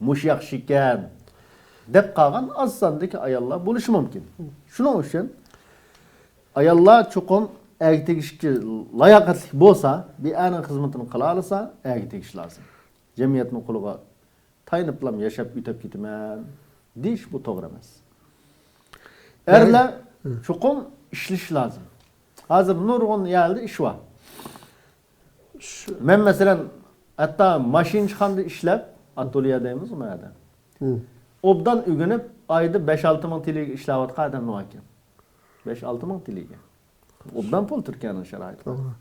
مۇشۇ ياخشىكەن، دەپ قالغان ئاز ساندىكى ئاياللار بولۇشى مۇمكىن. مم. شۇنىڭ ئۈچۈن ئاياللار چوقۇم ئەگىتىگۈشكە لاياقەتلىك بولسا، بىر ئەرنىڭ خىزمىتىنى قىلالىسا، ئەگىتىگۈش لازىم. جەمئىيەتنىڭ قولىغا تايىنىپلام ياشاپ ئۆتۈپ كېتىمەن دېيىش بۇ توغرا ئەمەس. يەنى ئەرلەر چوقۇم ئىشلىشى لازىم. ھازىر نۇرغۇن يەردە ئىش بار. شۇ مەن مەسىلەن، ھەتتا ماشىنىچىخانىدا ئىشلەپ، ئاتوليە دەيمىز ئۇنى ھەدە. مم. ئوبدان ئۆگىنىپ، ئايدا بەش-ئالتە مىڭ تېلىگە ئىشلەۋاتقان ئادەملەر باركەن. بەش-ئالتە مىڭ تېلىگە. ئوبدان پۇل تۈركىيەنىڭ شارائىتى. توغرا.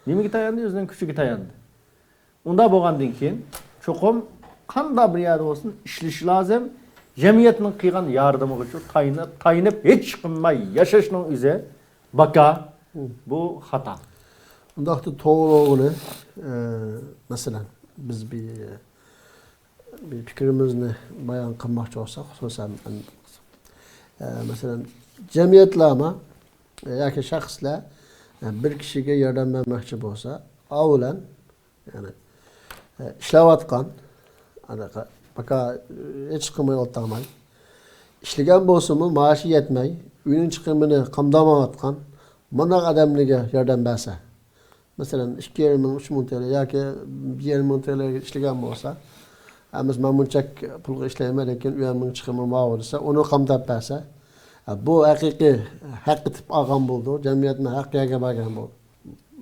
نېمىگە تاياندى؟ ئۆزىنىڭ كۈچىگە تاياندى. ئۇنداق بولغاندىن كېيىن، چوقۇم قانداق بىر يەردە بولسۇن، ئىشلىشى لازىم. جەمئىيەتنىڭ قىلغان ياردىمىغىچۇ تايىنىپ، تايىنىپ ھېچ قىلماي ياشاشنىڭ ئۆزى باكا. مم. بۇ خاتا. ئۇنداقتا توغرا بولغىنى، ئە، مەسىلەن، بىز بىر، بىر پىكرىمىزنى بايان قىلماقچى بولساق، خۇسۇسەن، ئە، مەسىلەن، جەمئىيەتلەرمۇ، ئە، ياكى شەخسلەر، ئە، بىر كىشىگە ياردەم بەرمەكچى بولسا، ئاۋۋالەن، يەنى، ئە، ئىشلەۋاتقان، ئاناقا، باكا، ئە، ھېچ قىلماي ئولتۇرماي، ئىشلىگەن بولسىمۇ، مائاشى يەتمەي، ئۆينىڭ چىقىمىنى قامدالمايۋاتقان مۇنداق ئادەملەرگە ياردەم بەرسە، مەسىلەن، ئىككى يېرىم مىڭ، ئۈچ مىڭ تىيىن ياكى بىر يېرىم مىڭ تىيىن ئىشلىگەن بولسا، ھەممىسى مەن بۇنچە پۇلغا ئىشلەيمەن، لېكىن ئۆيۈمنىڭ چىقىمى ماۋۇ دېسە، ئۇنى قامداپ بەرسە، ھە، بۇ ھەقىقىي ھەققى تىپ ئالغان بولىدۇ، جەمئىيەتنىڭ ھەققى يەرگە بارغان بول-،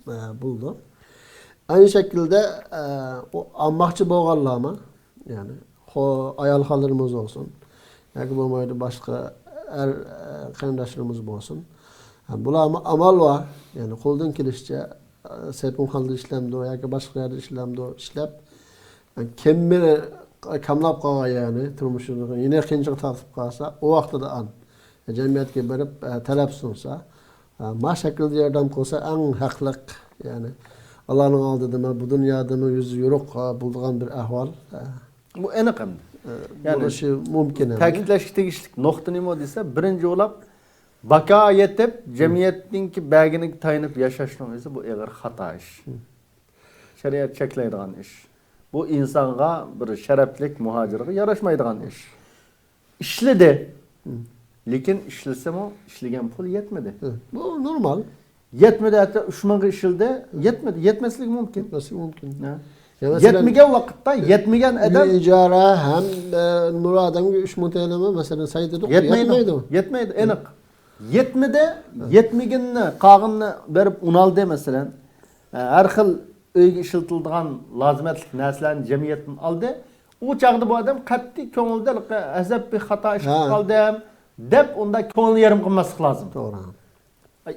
ئە، بولىدۇ. ئەينى شەكىلدە، ئە، ئۇ ئالماقچى بولغانلارمۇ، يەنى خو-، ئايال خانلىرىمىز بولسۇن، ياكى بولمايدۇ باشقا ئەر، ئە، قېرىنداشلىرىمىز بولسۇن. ھە، بۇلارمۇ ئامال بار، يەنى قولدىن كېلىشىچە، ئە، سېپىمخانىدا ئىشلەمدۇ ياكى باشقا يەردە ئىشلەمدۇ، ئىشلەپ، كەممىرى كاملاپ قالغان يەرنى تۇرمۇشىدا يەنە قىيىنچىلىققا تارتىپ قالسا، ئۇ ۋاقتىدا ئان جەمئىيەتكە بېرىپ، ئە، تەلەپ سۇنسا، ئە، ما شەكىلدە ياردەم قىلسا ئەڭ ھەقلىق، يەنى ئاللانىڭ ئالدىدىمۇ، بۇ دۇنيادىمۇ يۈزى يورۇق، ئە، بولىدىغان بىر ئەھۋال. ئە، بۇ ئېنىق ئەمدى. ئە، يەنى بولۇشى مۇمكىن ئەمدى. تەكىتلەشكە تېگىشلىك نۇقتا نېمە دېسە، بىرىنچى بولۇپ، باكا يېتىپ، جەمئىيەتنىڭكى بەگىنىڭكى تايىنىپ ياشاشنىڭ ئۆزى بۇ ئېغىر خاتا ئىش. شەرىئەت چەكلەيدىغان ئىش. بۇ ئىنسانغا، بىر شەرەپلىك مۇھاجىرغا ياراشمايدىغان ئىش. ئىشلىدى. لېكىن ئىشلىسىمۇ، ئىشلىگەن پۇل يەتمىدى. بۇ نورمال. يەتمىدى، ھەتتا ئۈچ مىڭغا ئىشلىدى، يەتمىدى. يەتمەسلىكى مۇمكىن. يەتمەسلىكى مۇمكىن. ھە. يا مەسىلەن، يەتمىگەن ۋاقىتتا، يەتمىگەن ئادەم ئىجارە ھەم، ئە، نۇر ئادەمگە ئۈچ مىڭ تېلىمۇ، مەسىلەن، سايتىدۇق، يەتمەيدۇ. يەتمەيدۇ. يەتمەيدۇ، ئېنىق. يەتمىدى، يەتمىگىنىنى، قالغىنىنى بېرىپ ئۇنالدى، مەسىلەن. ئە، ھەر خىل ئۆيگە ئىشلىتىلىدىغان لازىمەتلىك نەرسىلەرنى جەمئىيەتتىن ئالدى. ئۇ چاغدا بۇ ئادەم قەتئىي كۆڭلىدە ھەزەپ بىر خاتا ئىش قىلىپ قالدىم دەپ، ئۇنداق كۆڭلىنى يېرىم قىلماسلىق لازىم. توغرا.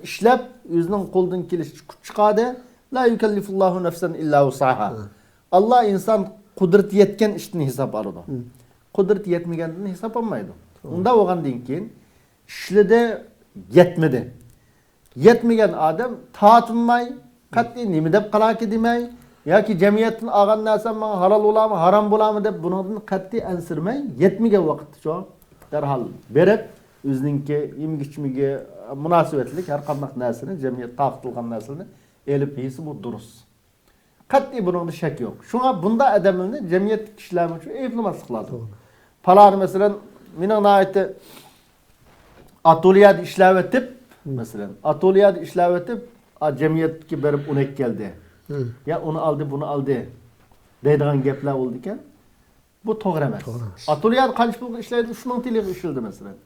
ئىشلەپ، ئۆزىنىڭ قولىدىن كېلىشىچە كۈچ چىقاردى. لا يۇكەللىفۇللاھۇ نەفسەن ئىللا ۋۇسئاھا. ھە. ئاللا ئىنسان قۇدرىتى يەتكەن ئىشتىن ھېساب ئالىدۇ. قۇدرىتى يەتمىگەندىن ھېساب ئالمايدۇ. توغرا. ئۇنداق بولغاندىن كېيىن ئىشلىدى، يەتمىدى. يەتمىگەن ئادەم تارتىنماي، قەتئىي نېمە دەپ قالاكى دېمەي، ياكى جەمئىيەتتىن ئالغان نەرسەم ماڭا ھالال بولامۇ، ھارام بولامۇ دەپ بۇنىڭدىن قەتئىي ئەنسىرىمەي، يەتمىگەن ۋاقىتتا شۇ دەرھال بېرىپ، ئۆزىنىڭكى يېمىك ئىچمىكى مۇناسىۋەتلىك ھەر قانداق نەرسىنى، جەمئىيەت تارقىتىلغان نەرسىنى ئېلىپ يېسە بۇ دۇرۇس. قەتئىي بۇنىڭدا شەك يوق. شۇڭا بۇنداق ئادەملەرنى جەمئىيەتتىكى كىشىلەرمۇ شۇ ئەيىبلىمەسلىك لازىم. توغرا. پالانى، مەسىلەن، مېنىڭ ناھايىتى ئاتوليەدە ئىشلەۋېتىپ، مەسىلەن، ئاتوليەدە ئىشلەۋېتىپ، ئا، جەمئىيەتكە بېرىپ ئۇنى ئەكەلدى. يا ئۇنى ئالدى، بۇنى ئالدى دەيدىغان گەپلەر بولىدىكەن. بۇ توغرا ئەمەس. توغرا ئەمەس. ئاتوليەدە قانچە پۇلغا ئىشلەيدۇ؟ ئۈچ مىڭ تىلىغا ئىشلىدى، مەسىلەن.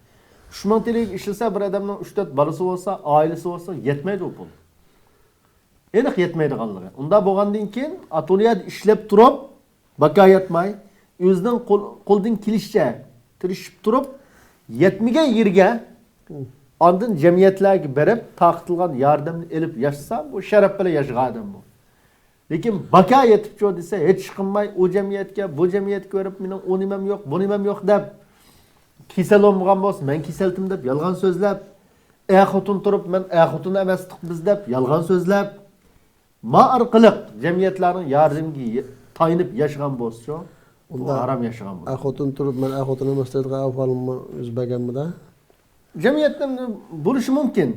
ئۈچ مىڭ تىلىغا ئىشلىسە، بىر ئادەمنىڭ ئۈچ تۆت بالىسى بولسا، ئائىلىسى بولسا، يەتمەيدۇ ئۇ پۇل. ئېنىق يەتمەيدىغانلىقى. ئۇنداق بولغاندىن كېيىن، ئاتوليەدە ئىشلەپ تۇرۇپ، باكا ياتماي، ئۆزىنىڭ قول-، قولىدىن كېلىشىچە تىرىشىپ تۇرۇپ، يەتمىگەن يېرىگە، ئاندىن جەمئىيەتلەرگە بېرىپ، تارقىتىلغان ياردەمنى ئېلىپ ياشىسا، بۇ شەرەپ بىلەن ياشىغان ئادەم بۇ. لېكىن باكا يېتىپچۇ دېسە، ھېچ ئىش قىلماي، ئۇ جەمئىيەتكە، بۇ جەمئىيەتكە بېرىپ، مېنىڭ ئۇ نېمەم يوق، بۇ نېمەم يوق دەپ، كېسەل بولمىغان بولسا، مەن كېسەلتىم دەپ يالغان سۆزلەپ، ئەر خوتۇن تۇرۇپ، مەن ئەر خوتۇن ئەمەستۇق بىز دەپ يالغان سۆزلەپ، ما ئارقىلىق جەمئىيەتلەرنىڭ ياردىمىگە يە-، تايىنىپ ياشىغان بولسىچۇ، بۇ ئۇندا ھارام ياشىغان بولىدۇ. ئەر خوتۇن تۇرۇپ، مەن ئەر خوتۇن ئەمەس دەيدىغان ئەھۋالمۇ يۈز بەرگەنمىدە؟ جەمئىيەتتە بولۇشى مۇمكىن.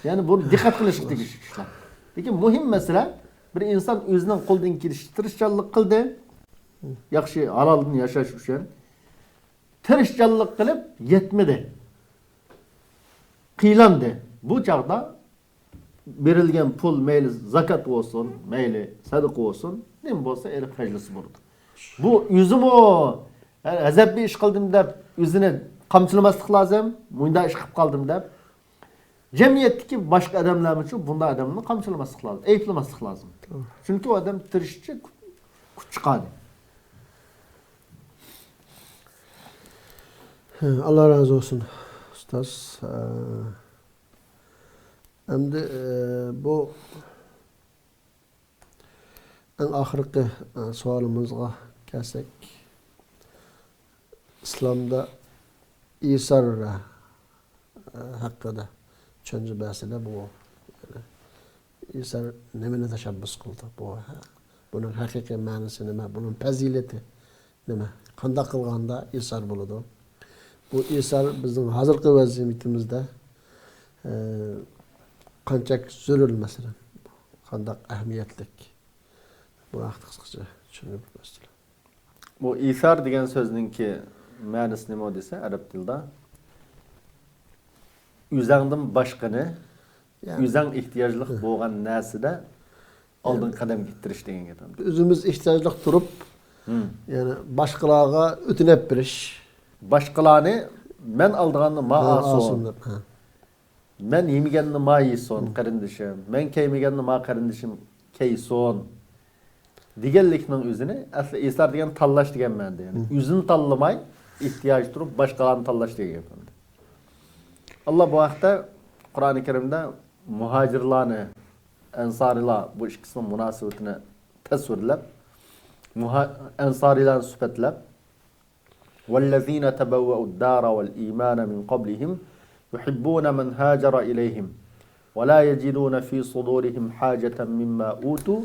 يەنى بۇ دىققەت قىلىشقا تېگىشلىك ئىشلار. لېكىن مۇھىم مەسىلە، بىر ئىنسان ئۆزىنىڭ قولىدىن كېلىشىچە تىرىشچانلىق قىلدى. ياخشى، ھالالدىن ياشاش ئۈچۈن تىرىشچانلىق قىلىپ يەتمىدى. قىينالدى. بۇ چاغدا بېرىلگەن پۇل، مەيلى زاكات بولسۇن، مەيلى سەدىقە بولسۇن، نېمە بولسا ئېلىپ خەجلىسە بولىدۇ. بۇ ئۆزىمۇ، ھە، ھەزەپ بىر ئىش قىلدىم دەپ ئۆزىنى قامچىلىماسلىق لازىم، مۇنداق ئىش قىلىپ قالدىم دەپ. جەمئىيەتتىكى باشقا ئادەملەرمۇچۇ بۇنداق ئادەمنى قامچىلىماسلىق لازىم، ئەيىبلىمەسلىك لازىم. توغرا. چۈنكى ئۇ ئادەم تىرىشىچە كۈ-، كۈچ چىقاردى. ھە، ئاللا رازى بولسۇن، ئۇستاز. ھە. ئەمدى، ئە، بۇ ئەڭ ئاخىرقى، ئە، سوئالىمىزغا كەلسەك، ئىسلامدا ئىسار، ئە، ھەققىدە چۈشەنچە بەرسىلە بۇ. ئىسار نېمىنى تەشەببۇس قىلدى؟ بۇ، بۇنىڭ ھەقىقىي مەنىسى نېمە؟ بۇنىڭ پەزىلىتى نېمە؟ قانداق قىلغاندا ئىسار بولىدۇ؟ بۇ ئىسار بىزنىڭ ھازىرقى ۋەزىيىتىمىزدە، ئە، قانچەك زۆرۈر مەسىلە؟ قانداق ئەھمىيەتلىك؟ بۇ ھەقتە قىسقىچە چۈشەندۈرۈپ بەرسىلە. بۇ ئىسار دېگەن سۆزنىڭكى مەنىسى نېمە دېسە، ئەرەب تىلىدا ئۆزەڭدىن باشقىنى، يەنى ئۆزەڭ ئېھتىياجلىق بولغان نەرسىدە ئالدىنقى قەدەمگە ئىتتىرىش دېگەن گەپ. ئۆزىمىز ئېھتىياجلىق تۇرۇپ، يەنى باشقىلارغا ئۆتۈنۈپ بېرىش. باشقىلارنى مەن ئالىدىغاننى ما ئالسۇن. دەپ، ھە. مەن يېمىگەننى ما يېسۇن، قېرىندىشىم. مەن كىيمىگەننى ما قېرىندىشىم كىيسۇن. دېگەنلىكنىڭ ئۆزىنى ئەسلى ئىسار دېگەن تاللاش دېگەن مەنىدە. يەنى ئۆزىنى تاللىماي، ئېھتىياجى تۇرۇپ باشقىلارنى تاللاش دېگەن گەپ. ئاللا بۇ ھەقتە قۇرئانى كەرىمدە مۇھاجىرلارنى، ئەنسارىيلار بۇ ئىككىسىنىڭ مۇناسىۋىتىنى تەسۋىرلەپ، مۇھا-، ئەنسارىيلارنى سۈپەتلەپ، والذين تبوأوا الدار والإيمان من قبلهم يحبون من هاجر إليهم ولا يجدون في صدورهم حاجة مما أوتوا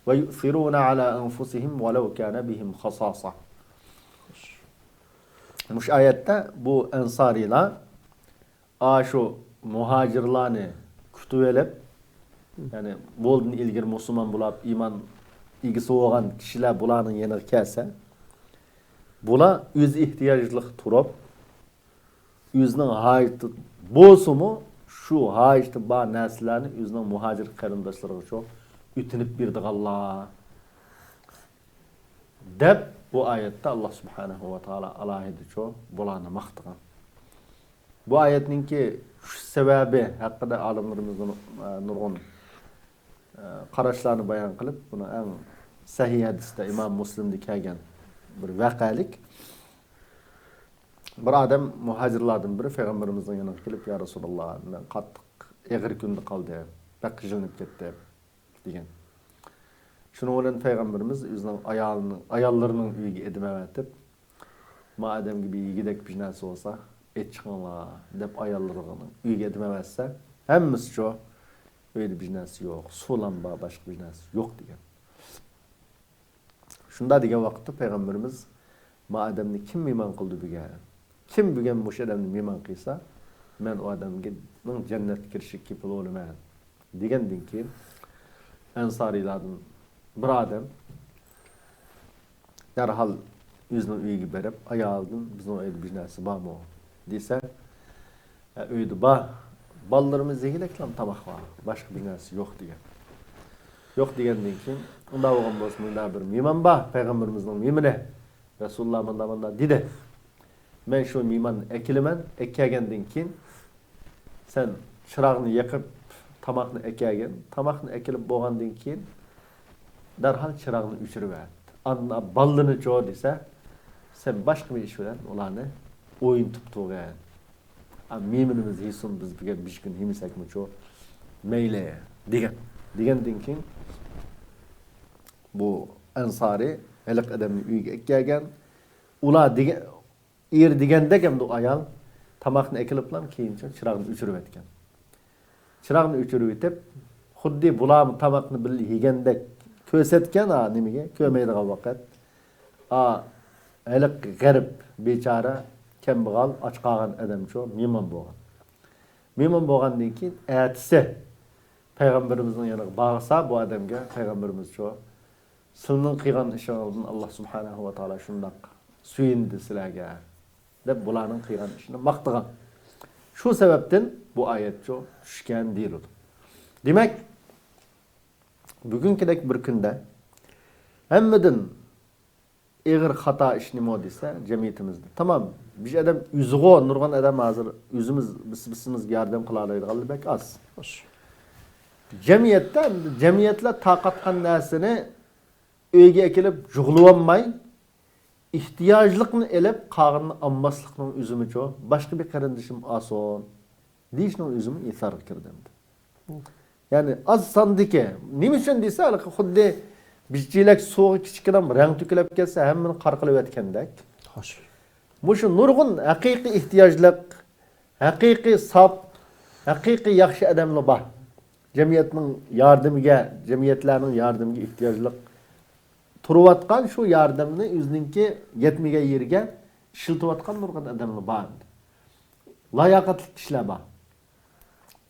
ويؤثرون على أنفسهم ولو كان بهم خصاصة. مۇشۇ ئايەتتە بۇ ئەنسارىيلار ئاشۇ مۇھاجىرلارنى كۈتۈۋېلىپ، يەنى بۇندىن ئىلگىرى مۇسۇلمان بولاپ، ئىمان ئىگىسى بولغان كىشىلەر بۇلارنىڭ يېنىغا كەلسە، بۇلار ئۆز ئېھتىياجلىق تۇرۇپ، ئۆزىنىڭ ھاجىتى بولسىمۇ، شۇ ھاجىتى بار نەرسىلەرنى ئۆزىنىڭ مۇھاجىر قېرىنداشلىرىغا شۇ ئۆتۈنۈپ بېرىدىغانلار دەپ، بۇ ئايەتتە ئاللا سۇبھانەھۇ ۋە تائالا ئالاھىدە شۇ بۇلارنى ماختىغان. بۇ ئايەتنىڭكى چۈشۈش سەۋەبى ھەققىدە ئالىملىرىمىزنىڭ، ئە، نۇرغۇن، ئە، قاراشلارنى بايان قىلىپ، بۇنى ئەڭ سەھىھ ھەدىستە ئىمام مۇسلىمدە كەلگەن بىر ۋەقەلىك. بىر ئادەم مۇھاجىرلاردىن بىرى پەيغەمبىرىمىزنىڭ يېنىغا كېلىپ، يا رەسۇلاللا، مەن قاتتىق ئېغىر كۈندە قالدىم، بەك قىينىلىپ كەتتىم، دېگەن. شۇنىڭ بىلەن پەيغەمبىرىمىز ئۆزىنىڭ ئايالىنىڭ، ئاياللىرىنىڭ ئۆيىگە ئېدىمەۋېتىپ، ما ئادەمگە بىر يېگۈدەك بىر نەرسە بولسا، ئېلىپ چىقىڭلار دەپ ئاياللىرىنىڭ ئۆيىگە ئېدىمەۋەتسە، ھەممىسى شۇ ئۆيدە بىر نەرسە يوق، سۇلام بار، باشقا بىر نەرسە يوق دېگەن. شۇنداق دېگەن ۋاقىتتا پەيغەمبىرىمىز، ما ئادەمنى كىم مېھمان قىلدى بۈگۈن؟ كىم بۈگۈن مۇشۇ ئادەمنى مېھمان قىلسا، مەن ئۇ ئادەمنىڭ جەننەتكە كىرىشىگە كېپىل بولىمەن، دېگەندىن كېيىن، ئەنسارىيلاردىن بىر ئادەم دەرھال ئۆزىنىڭ ئۆيىگە بېرىپ، ئايالىدىن، بىزنىڭ ئۆيدە بىر نەرسە بارمۇ؟ دېسە، ئە، ئۆيدە بار. بالىلىرىمىز يېگۈدەكلا تاماق بار. باشقا بىر نەرسە يوق دېگەن. يوق دېگەندىن كېيىن، ئۇنداق بولغان بولسا، مۇنداق بىر مېھمان بار، پەيغەمبىرىمىزنىڭ مېھمىنى. رەسۇلۇللا مۇنداق، مۇنداق دېدى. مەن شۇ مېھماننى ئەكېلىمەن، ئەكەلگەندىن كېيىن، سەن چىراغنى يېقىپ، تاماقنى ئەكەلگىن. تاماقنى ئەكېلىپ بولغاندىن كېيىن، دەرھال چىراغنى ئۆچۈرۈۋەت. ئاندىن بالىلىرىنىچۇ دېسە، سەن باشقا بىر ئىش بىلەن ئۇلارنى ئوينىتىپ تۇرغىن. ئا، مېھمىنىمىز يېسۇن، بىز بۈگۈن بىر كۈن يېمىسەكمۇچۇ، مەيلى، دېگەن. دېگەندىن كېيىن، بۇ ئەنسارى ھېلىقى ئادەمنى ئۆيىگە ئەكەلگەن. ئۇلار دېگەن، ئېرى دېگەندەك ئەمدى ئايال تاماقنى ئەكېلىپلا كېيىنچە چىراغنى ئۆچۈرۈۋەتكەن. چىراغنى ئۆچۈرۈۋېتىپ، خۇددى بۇلارمۇ تاماقنى بىللە يېگەندەك كۆرسەتكەن، ھا، نېمىگە، كۆرمەيدىغان ۋاقىت. ئا، ھېلىقى غەرىب، بىچارە، كەمبەغەل، ئاچ قالغان ئادەمچۇ، مېھمان بولغان. مېھمان بولغاندىن كېيىن، ئەتىسى پەيغەمبىرىمىزنىڭ يېنىغا بارسا، بۇ ئادەمگە پەيغەمبىرىمىزچۇ، سىلىنىڭ قىلغان ئىشىڭىزدىن ئاللا سۇبھانەھۇ ۋە تائالا شۇنداق سۆيۈندى سىلەرگە، دەپ بۇلارنىڭ قىلغان ئىشىنى ماختىغان. شۇ سەۋەبتىن بۇ ئايەتچۇ چۈشكەن دېيىلىدۇ. دېمەك، بۈگۈنكىدەك بىر كۈندە ھەممىدىن ئېغىر خاتا ئىش نېمە دېسە، جەمئىيىتىمىزدە. تامام، بىر ئادەم ئۆزىغۇ، نۇرغۇن ئادەم ھازىر ئۆزىمىز، بىز، بىز، بىزگە ياردەم قىلالايدىغانلار بەك ئاز. جەمئىيەتتە، جەمئىيەتلەر تارقاتقان نەرسىنى ئۆيگە ئەكېلىپ جۇغلىۋالماي، ئېھتىياجلىقنى ئېلىپ، قالغىنىنى ئالماسلىقنىڭ ئۆزىمىچۇ، باشقا بىر قېرىندىشىم ئالسۇن دېيىشنىڭ ئۆزىمۇ ئېسارغا كىردى ئەمدى. يەنى ئاز ساندىكى، نېمە ئۈچۈن دېسە، ھېلىقى خۇددى بىر چېلەك سۇغا كىچىككىنە رەڭ تۆكۈلۈپ كەتسە، ھەممىنى قارا قىلىۋەتكەندەك. خوش. مۇشۇ نۇرغۇن ھەقىقىي ئېھتىياجلىق، ھەقىقىي ساپ، ھەقىقىي ياخشى ئادەملەر بار. جەمئىيەتنىڭ ياردىمىگە، جەمئىيەتلەرنىڭ ياردىمىگە ئېھتىياجلىق تۇرۇۋاتقان، شۇ ياردەمنى ئۆزىنىڭكى يەتمىگەن يېرىگە ئىشلىتىۋاتقان نۇرغۇن ئادەملەر بار. لاياقەتلىك كىشىلەر بار.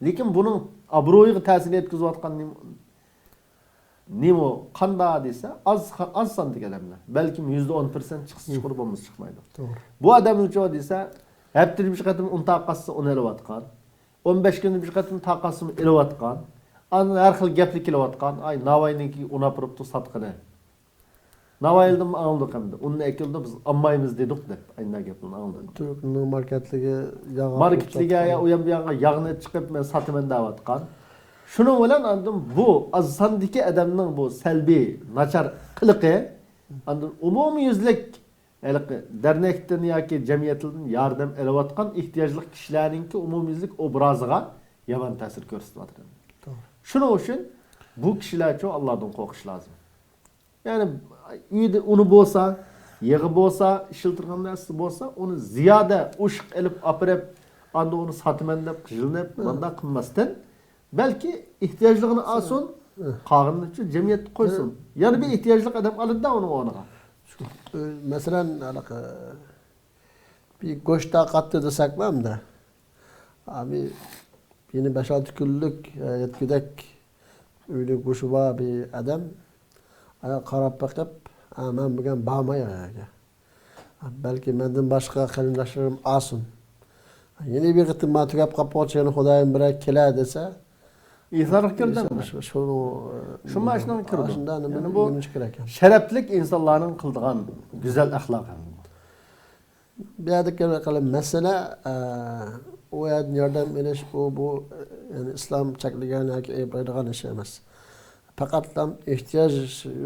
لېكىن بۇنىڭ ئابرۇيىغا تەسىر يەتكۈزۈۋاتقان نېمە، نېمە، قاندا دېسە، ئاز، ئاز ساندىكى ئادەملەر. بەلكىم يۈزدە ئون پىرسەنت چىقسا چىقىدۇ، بولمىسا چىقمايدۇ. توغرا. بۇ ئادەملەرچۇ دېسە، ھەپتىدە بىر قېتىم ئۇنى تارقاتسا ئۇنى ئېلىۋاتقان. ئون بەش كۈندە بىر قېتىم تارقاتسىمۇ ئېلىۋاتقان. ئاندىن ھەر خىل گەپلەر كېلىۋاتقان. ئاي، ناۋاينىڭكى ئۇن ئاپىرىپتۇ ساتقىنى. ناۋايىلدىن ئاڭلىدۇق ئەمدى. ئۇننى ئەكېلىدۇ، بىز ئالمايمىز دېدۇق دەپ، ئاينىڭ گېپىنى ئاڭلىدىم. تۈركنىڭ ماركېتلىرىگە ياغ ماركېتلىرىگە يا ئۇ يان بۇ يانغا ياغنى چىقىپ، مەن ساتىمەن دەۋاتقان. شۇنىڭ بىلەن ئاندىن بۇ ئاز ساندىكى ئادەمنىڭ بۇ سەلبىي، ناچار قىلىقى ئاندىن ئومۇميۈزلۈك ھېلىقى دەرنەكتىن ياكى جەمئىيەتتىن ياردەم ئېلىۋاتقان ئېھتىياجلىق كىشىلەرنىڭكى ئومۇميۈزلۈك ئوبرازىغا يامان تەسىر كۆرسىتىۋاتىدۇ. توغرا. شۇنىڭ ئۈچۈن بۇ كىشىلەرچۇ ئاللادىن قورقۇش لازىم. يەنى ئۆيدە ئۇنى بولسا، يېغى بولسا، ئىشلىتىدىغان نەرسىسى بولسا، ئۇنى زىيادە ئوشۇق ئېلىپ ئاپىرىپ، ئاندىن ئۇنى ساتىمەن دەپ غىژلىنىپ، ھە، مۇنداق قىلماستىن، بەلكى ئېھتىياجلىقىنى ئالسۇن، ھە، قالغىنىنى جەمئىيەتكە قويسۇن. ھە. يەنە بىر ئېھتىياجلىق ئادەم ئالىدىدا ئۇنىڭ ئورنىغا. ئۆ، مەسىلەن، ھېلىقى بىر گۆش تارقاتتى دېسەكمۇ ئەمدى. ئا، بىر يەنە بەش-ئالتە كۈنلۈك، ئە، يەتكۈدەك ئۆيدە گۆشى بار بىر ئادەم، ئاياغ قاراپ بېقىپ، ئا، مەن بۈگۈن بارماي ئۇ يەرگە. بەلكى مەندىن باشقا قېرىنداشلىرىم ئالسۇن. يەنە بىر قېتىم مانا تۈگەپ قاپقۇچە يەنە خۇدايىم بىرەر كېلە دېسە، ئىسرافقا كىردى. شۇ، شۇ، شۇ، شۇ ماشىنىغا كىرىدۇ. شۇنداق نېمە، يەنى بۇ نېمە كېرەك؟ شەرەپلىك ئىنسانلارنىڭ قىلىدىغان گۈزەل ئەخلاقى. بۇ يەردىكى مەسىلە، ئە، ئۇ يەردىن ياردەم ئېلىش، ئۇ، بۇ، يەنى ئىسلام چەكلىگەن ياكى ئەيىبلەيدىغان ئىش ئەمەس. پەقەتلا ئېھتىياج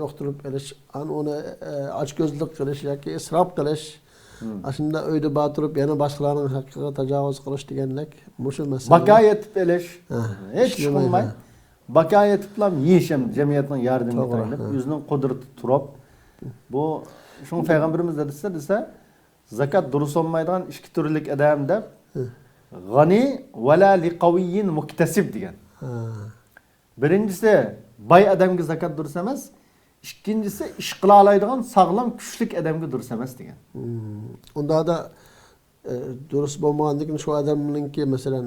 يوقتۇرۇپ ئېلىش، ئان-، ئۇنى، ئە، ئاچكۆزلۈك قىلىش ياكى ئىسراپ قىلىش، مم، ئاشۇنداق ئۆيدە بار تۇرۇپ يەنە باشقىلارنىڭ ھەققىگە تاجاۋۇز قىلىش دېگەندەك مۇشۇ مەسىلە. باكا يېتىپ ئېلىش، ھە، ھېچ ئىش قىلماي، ھە، باكا يېتىپلا يېيىش ھەم جەمئىيەتنىڭ ياردىمىگە، توغرا، تايىنىپ، ھە، ئۆزىنىڭ قۇدرىتى تۇرۇپ. بۇ، شۇڭا پەيغەمبىرىمىز دېسە، دېسە، زاكات دۇرۇس بولمايدىغان ئىككى تۈرلۈك ئادەم دەپ، ھە، غەنى ۋەلا لىقەۋىييىن مۇكتەسىب دېگەن. ھە. بىرىنچىسى، باي ئادەمگە زاكات دۇرۇس ئەمەس. ئىككىنچىسى، ئىش قىلالايدىغان ساغلام، كۈچلۈك ئادەمگە دۇرۇس ئەمەس دېگەن. مم. ئۇنداقتا، ئە، دۇرۇس بولمىغاندىكىن شۇ ئادەمنىڭكى، مەسىلەن،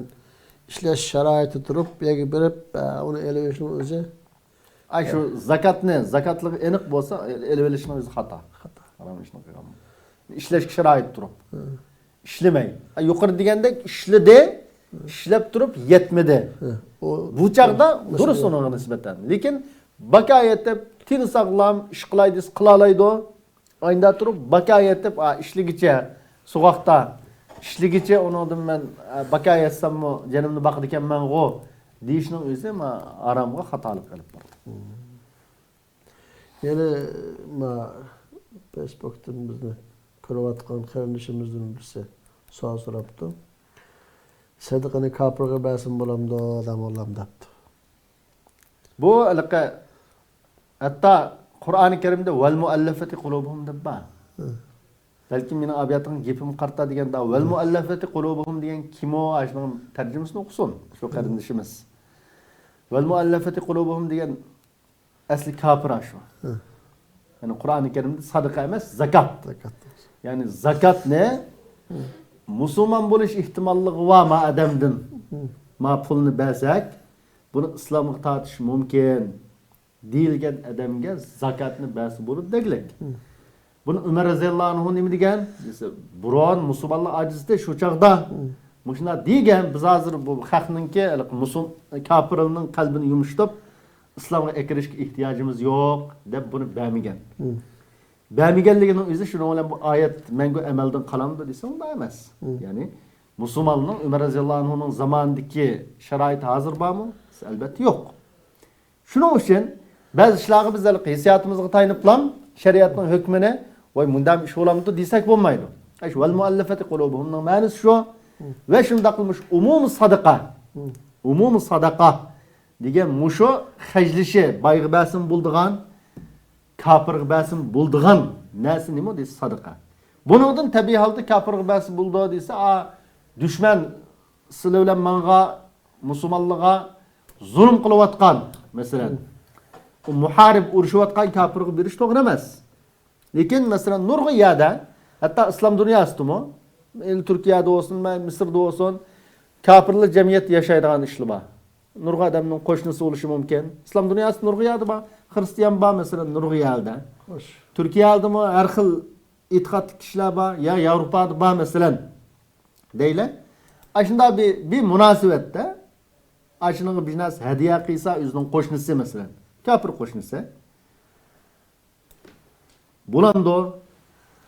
ئىشلەش شارائىتى تۇرۇپ، بۇ يەرگە بېرىپ، ئە، ئۇنى ئېلىۋېلىشنىڭ ئۆزى. ئاي، شۇ زاكاتنى، زاكاتلىقى ئېنىق بولسا، ئېلىۋېلىشنىڭ ئۆزى خاتا. خاتا. ھارام ئىشنى قىلغان. ئىشلەشكە شارائىت تۇرۇپ. ھە. ئىشلىمەي. ئا، يۇقىرى دېگەندەك ئىشلىدى، ئىشلەپ تۇرۇپ يەتمىدى. ھە، ئۇ بۇ چاغدا مەسىلە دۇرۇس يوق. ئۇنىڭغا نىسبەتەن. لېكىن باكا يېتىپ، تېنى ساغلام، ئىش قىلاي دېسە قىلالايدۇ. ئاينىدا تۇرۇپ باكا يېتىپ، ئا، ئىشلىگىچە، سوغۇقتا ئىشلىگىچە ئۇنىڭدىن مەن، ئا، باكا يەتسەممۇ جېنىمنى باقىدىكەنمەنغۇ دېيىشنىڭ ئۆزى ما ھارامغا خاتالىق ئېلىپ بارىدۇ. يەنە ما فېيسبۇكتىن بىزنى كۆرۈۋاتقان قېرىندىشىمىزدىن بىرسى سوئال سوراپتۇ. سەدىقىنى كاپىرغا بەرسىمۇ بولامدۇ، دەموللام دەپتۇ. بۇ ھېلىقى ھەتتا قۇرئانى كەرىمدە ۋەل مۇئەللەفەتى قۇلۇبۇھۇم دەپ بار. ھە. بەلكىم مېنىڭ ئابىياتىغا گېپىم قارىتا دېگەندە، ۋەل مۇئەللەفەتى قۇلۇبۇھۇم دېگەن كىم ئۇ؟ ئاشۇنىڭ تەرجىمىسىنى ئوقۇسۇن شۇ قېرىندىشىمىز. ۋەل مۇئەللەفەتى قۇلۇبۇھۇم دېگەن ئەسلى كاپىر ئاشۇ. ھە. يەنى قۇرئانى كەرىمدە سادىقە ئەمەس، زاكات. زاكات. يەنى زاكاتنى مۇسۇلمان بولۇش ئېھتىماللىقى بار ما ئادەمدىن، ھە، ما پۇلنى بەرسەك، بۇنى ئىسلامغا تارتىش مۇمكىن دېيىلگەن ئادەمگە زاكاتنى بەرسە بولىدۇ دەگلىك. ھە. بۇنى ئۆمەر رەزىياللاھۇ ئەنھۇ نېمە دېگەن دېسە، بۇرۇن مۇسۇلمانلار ئاجىز ئىدى، شۇ چاغدا، ھە، مۇشۇنداق دېگەن، بىز ھازىر بۇ خەقنىڭكى مۇسۇل-، كاپىرلىرىنىڭ قەلبىنى يۇمشىتىپ، ئىسلامغا ئەكىرىشكە ئېھتىياجىمىز يوق دەپ بۇنى بەرمىگەن. ھە. بەرمىگەنلىكىنىڭ ئۆزى شۇنىڭ بىلەن بۇ ئايەت مەڭگۈ ئەمەلدىن قالامدۇ دېسە، ئۇنداق ئەمەس. ھە. يەنى مۇسۇلماننىڭ ئۆمەر رەزىياللاھۇ ئەنھۇنىڭ زامانىدىكى شارائىتى ھازىر بارمۇ دېسە، ئەلۋەتتە يوق. شۇنىڭ ئۈچۈن بەزى ئىشلارغا بىز ھېلىقى ھېسسىياتىمىزغا تايىنىپلا، شەرىئەتنىڭ ھۆكمىنى، ۋاي، مۇنداق ئىش بولامدۇ دېسەك بولمايدۇ. ئەش، ۋەل مۇئەللەفەتى قۇلۇبۇھۇمنىڭ مەنىسى شۇ. ھە. ۋە شۇنداقلا مۇشۇ ئومۇمىي سادىقە. ھە. ئومۇمىي سادىقە دېگەن مۇشۇ خەجلىشى، بايغا بەرسىمۇ بولىدىغان، كاپىرغا بەرسىمۇ بولىدىغان نەرسە نېمە دېسە سادىقە. بۇنىڭدىن تەبىئىي ھالدا كاپىرغا بەرسە بولىدۇ دېسە، ئا، دۈشمەن سىلى بىلەن ماڭغا، مۇسۇلمانلىغا زۇلۇم قىلىۋاتقان، مەسىلەن، ئۇ مۇھارىب ئۇرۇشۇۋاتقان كاپىرغا بېرىش توغرا ئەمەس. لېكىن، مەسىلەن، نۇرغۇن يەردە، ھەتتا ئىسلام دۇنياسىدىمۇ، ئەمدى تۈركىيەدە بولسۇن، مە-، مىسىردا بولسۇن، كاپىرلار جەمئىيەتتە ياشايدىغان ئىشلار بار. نۇرغۇن ئادەمنىڭ قوشنىسى بولۇشى مۇمكىن. ئىسلام دۇنياسىدا نۇرغۇن يەردە بار. خىرىستىيان بار، مەسىلەن، نۇرغۇن يەردە. خوش. تۈركىيەدىمۇ ھەر خىل ئېتىقادتىكى كىشىلەر بار، يا ياۋروپادا بار، مەسىلەن. دەيلى. ئاشۇنداق بىر، بىر مۇناسىۋەتتە، ئاشۇنىڭغا بىر نەرسە ھەدىيە قىلسا، ئۆزىنىڭ قوشنىسى، مەسىلەن، كاپىر قوشنىسى. بولامدۇ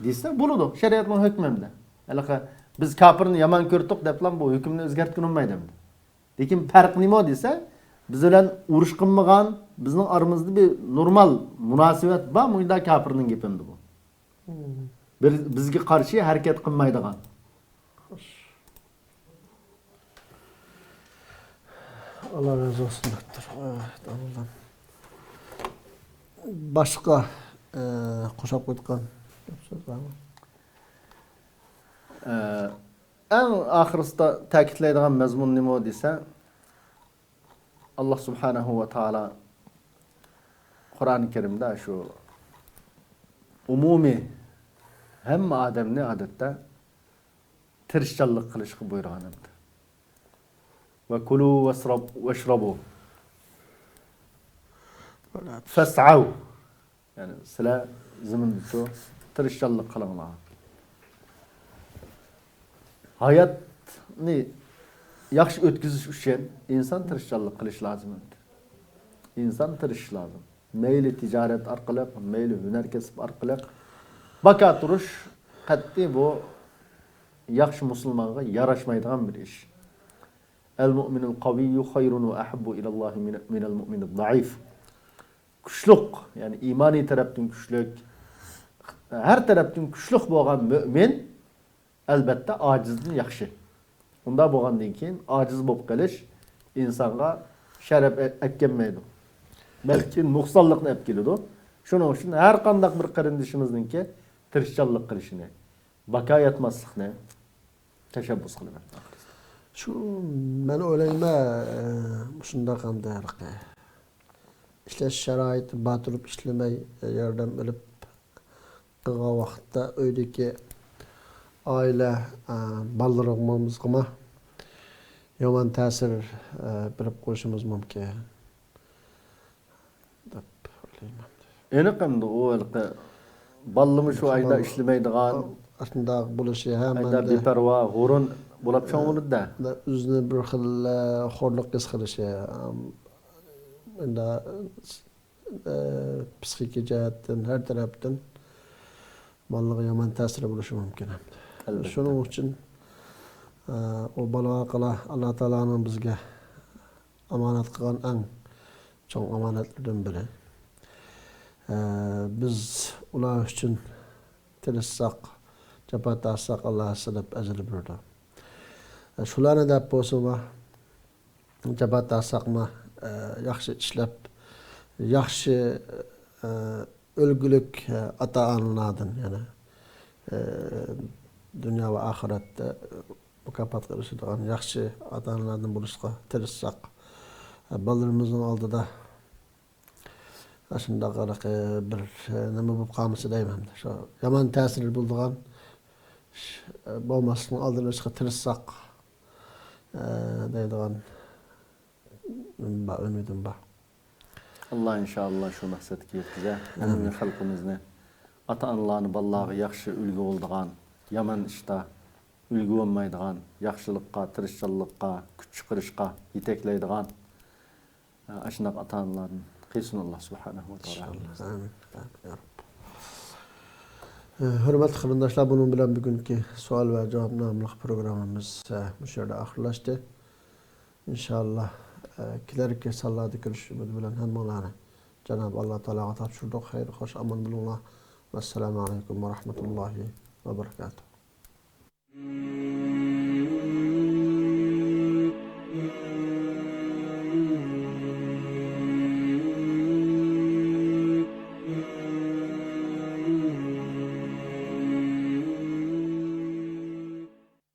دېسە، بولىدۇ. شەرىئەتنىڭ ھۆكمى ئەمدى. ھېلىقى بىز كاپىرنى يامان كۆردۇق دەپلا بۇ ھۆكۈمنى ئۆزگەرتكىلى بولمايدۇ ئەمدى. لېكىن پەرق نېمە دېسە، بىز بىلەن ئۇرۇش قىلمىغان، بىزنىڭ ئارىمىزدا بىر نورمال مۇناسىۋەت بار، مۇنداق كاپىرنىڭ گېپى ئەمدى بۇ. بىر، بىزگە قارشى ھەرىكەت قىلمايدىغان. خوش. ئاللا رازى بولسۇن، دوكتور. ئاھ، تامام. باشقا، ئە، قوشاپ قويىدىغان گەپ سۆز بارمۇ؟ ئە، ئەڭ ئاخىرسىدا تەكىتلەيدىغان مەزمۇن نېمە دېسە، ئاللا سۇبھانەھۇ ۋە تائالا قۇرئان كەرىمدە شۇ ئومۇمىي ھەممە ئادەمنى ئادەتتە تىرىشچانلىق قىلىشقا بۇيرۇغان ئەمدى. ۋە كۇلۇ ۋەشرەب-، ۋەشرەبۇ. فەسئەۋ. يەنى سىلەر زېمىندا تۇرۇپ تىرىشچانلىق قىلىڭلار. ھاياتنى ياخشى ئۆتكۈزۈش ئۈچۈن ئىنسان تىرىشچانلىق قىلىشى لازىم ئەمدى. ئىنسان تىرىشىشى لازىم. مەيلى تىجارەت ئارقىلىق، مەيلى ھۈنەر كەسىپ ئارقىلىق باكا تۇرۇش قەتئىي بۇ ياخشى مۇسۇلمانغا ياراشمايدىغان بىر ئىش. ئەل مۇئمىنۇل قەۋىييۇ خەيرۇن ۋە ئەھەببۇ ئىلەللاھى مىنەل مۇئمىنىد زەئىف. كۈچلۈك، يەنى ئىمانىي تەرەپتىن كۈچلۈك، ھەر تەرەپتىن كۈچلۈك بولغان مۆمىن ئەلبەتتە ئاجىزدىن ياخشى. ئۇنداق بولغاندىن كېيىن ئاجىز بولۇپ قېلىش ئىنسانغا شەرەپ ئە-، ئەپكەلمەيدۇ. بەلكى نۇقسانلىقنى ئەپ كېلىدۇ. شۇنىڭ ئۈچۈن ھەر قانداق بىر قېرىندىشىمىزنىڭكى تىرىشچانلىق قىلىشىنى، باكا ياتماسلىقنى تەشەببۇس قىلىمەن. شۇ، مەن ئويلايمەن، ئە، مۇشۇنداق ئەمدى ھېلىقى ئىشلەش شارائىتى بار تۇرۇپ ئىشلىمەي، ياردەم ئېلىپ قىلغان ۋاقىتتا ئۆيدىكى ئائىلە، ئە، بالىلىرىمىزغىمۇ يامان تەسىر، ئە، بېرىپ قويۇشىمىز مۇمكىن دەپ ئويلايمەن. ئېنىق ئەمدى ئۇ ھېلىقى بالىلىرىمۇ شۇ ئايدا ئىشلىمەيدىغان، ئاشۇنداق بولۇشى، ھە، ئايدا مەندە بىپەرۋا، ھۇرۇن بولاپ چوڭ بولىدۇ-دە. ئۆزىنى بىر خىل، ئە، خورلۇق ھېس قىلىشى، ئەم، مۇنداق، ئە، پسىخىكا جەھەتتىن، ھەر تەرەپتىن بالىلارغا يامان تەسىرى بولۇشى مۇمكىن ئەمدى. ئەلۋەتتە. شۇنىڭ ئۈچۈن، ئە، ئۇ بالىلار ھەققىدە ئاللا تائالانىڭ بىزگە ئامانەت قىلغان ئەڭ چوڭ ئامانەتلىرىدىن بىرى. ئە، بىز ئۇلار ئۈچۈن تىرىشساق، جاپا تارتساق، ئاللا ھەسسىلەپ ئەجىر بېرىدۇ. ئە، شۇلارنى دەپ بولسىمۇ، جاپا تارتساقمۇ، ئە، ياخشى ئىشلەپ، ياخشى، ئە، ئۈلگىلىك، ئە، ئاتا-ئانىلاردىن، يەنى، ئە، دۇنيا ۋە ئاخىرەتتە مۇكاپاتقا ئېرىشىدىغان ياخشى ئاتا-ئانىلاردىن بولۇشقا تىرىشساق، ئە، بالىلىرىمىزنىڭ ئالدىدا ئاشۇنداق ھېلىقى بىر، ئە، نېمە بولۇپ قالمىسا دەيمەن. شۇ يامان تەسىرى بولىدىغان ئىش، ئە، بولماسلىقنىڭ ئالدىنى ئېلىشقا تىرىشساق، ئە، دەيدىغان نېمە بار، ئۈمىدىم بار. ئاللا ئىنشائاللا شۇ مەقسەتكە يەتكۈزە. ئامىن. ئومۇمىي خەلقىمىزنى، ئاتا-ئانىلارنى بالىلارغا ياخشى ئۈلگە بولىدىغان، يامان ئىشتا ئۈلگە بولمايدىغان، ياخشىلىققا، تىرىشچانلىققا، كۈچ چىقىرىشقا يېتەكلەيدىغان، ئاشۇنداق ئاتا-ئانىلاردىن قىلسۇن ئاللا سۇبھانەھۇ ۋە تائالا. ئىنشائاللا. ئامىن. ئامىن. يا رەب. ھۆرمەتلىك قېرىنداشلار، بۇنىڭ بىلەن بۈگۈنكى سوئال ۋە جاۋاب ناملىق پروگراممىمىز، ئە، مۇشۇ يەردە ئاخىرلاشتى. ئىنشائاللا، ئە، كېلەركى سانلاردا كۆرۈشۈش ئۈمىدى بىلەن ھەممىڭلارنى جانابى ئاللا تائالاغا تاپشۇردۇق. خەير، خوش، ئامان بولۇڭلار. ۋەسسالامۇ ئەلەيكۇم ۋە رەھمەتۇللاھى ۋە بەرىكاتۇھ.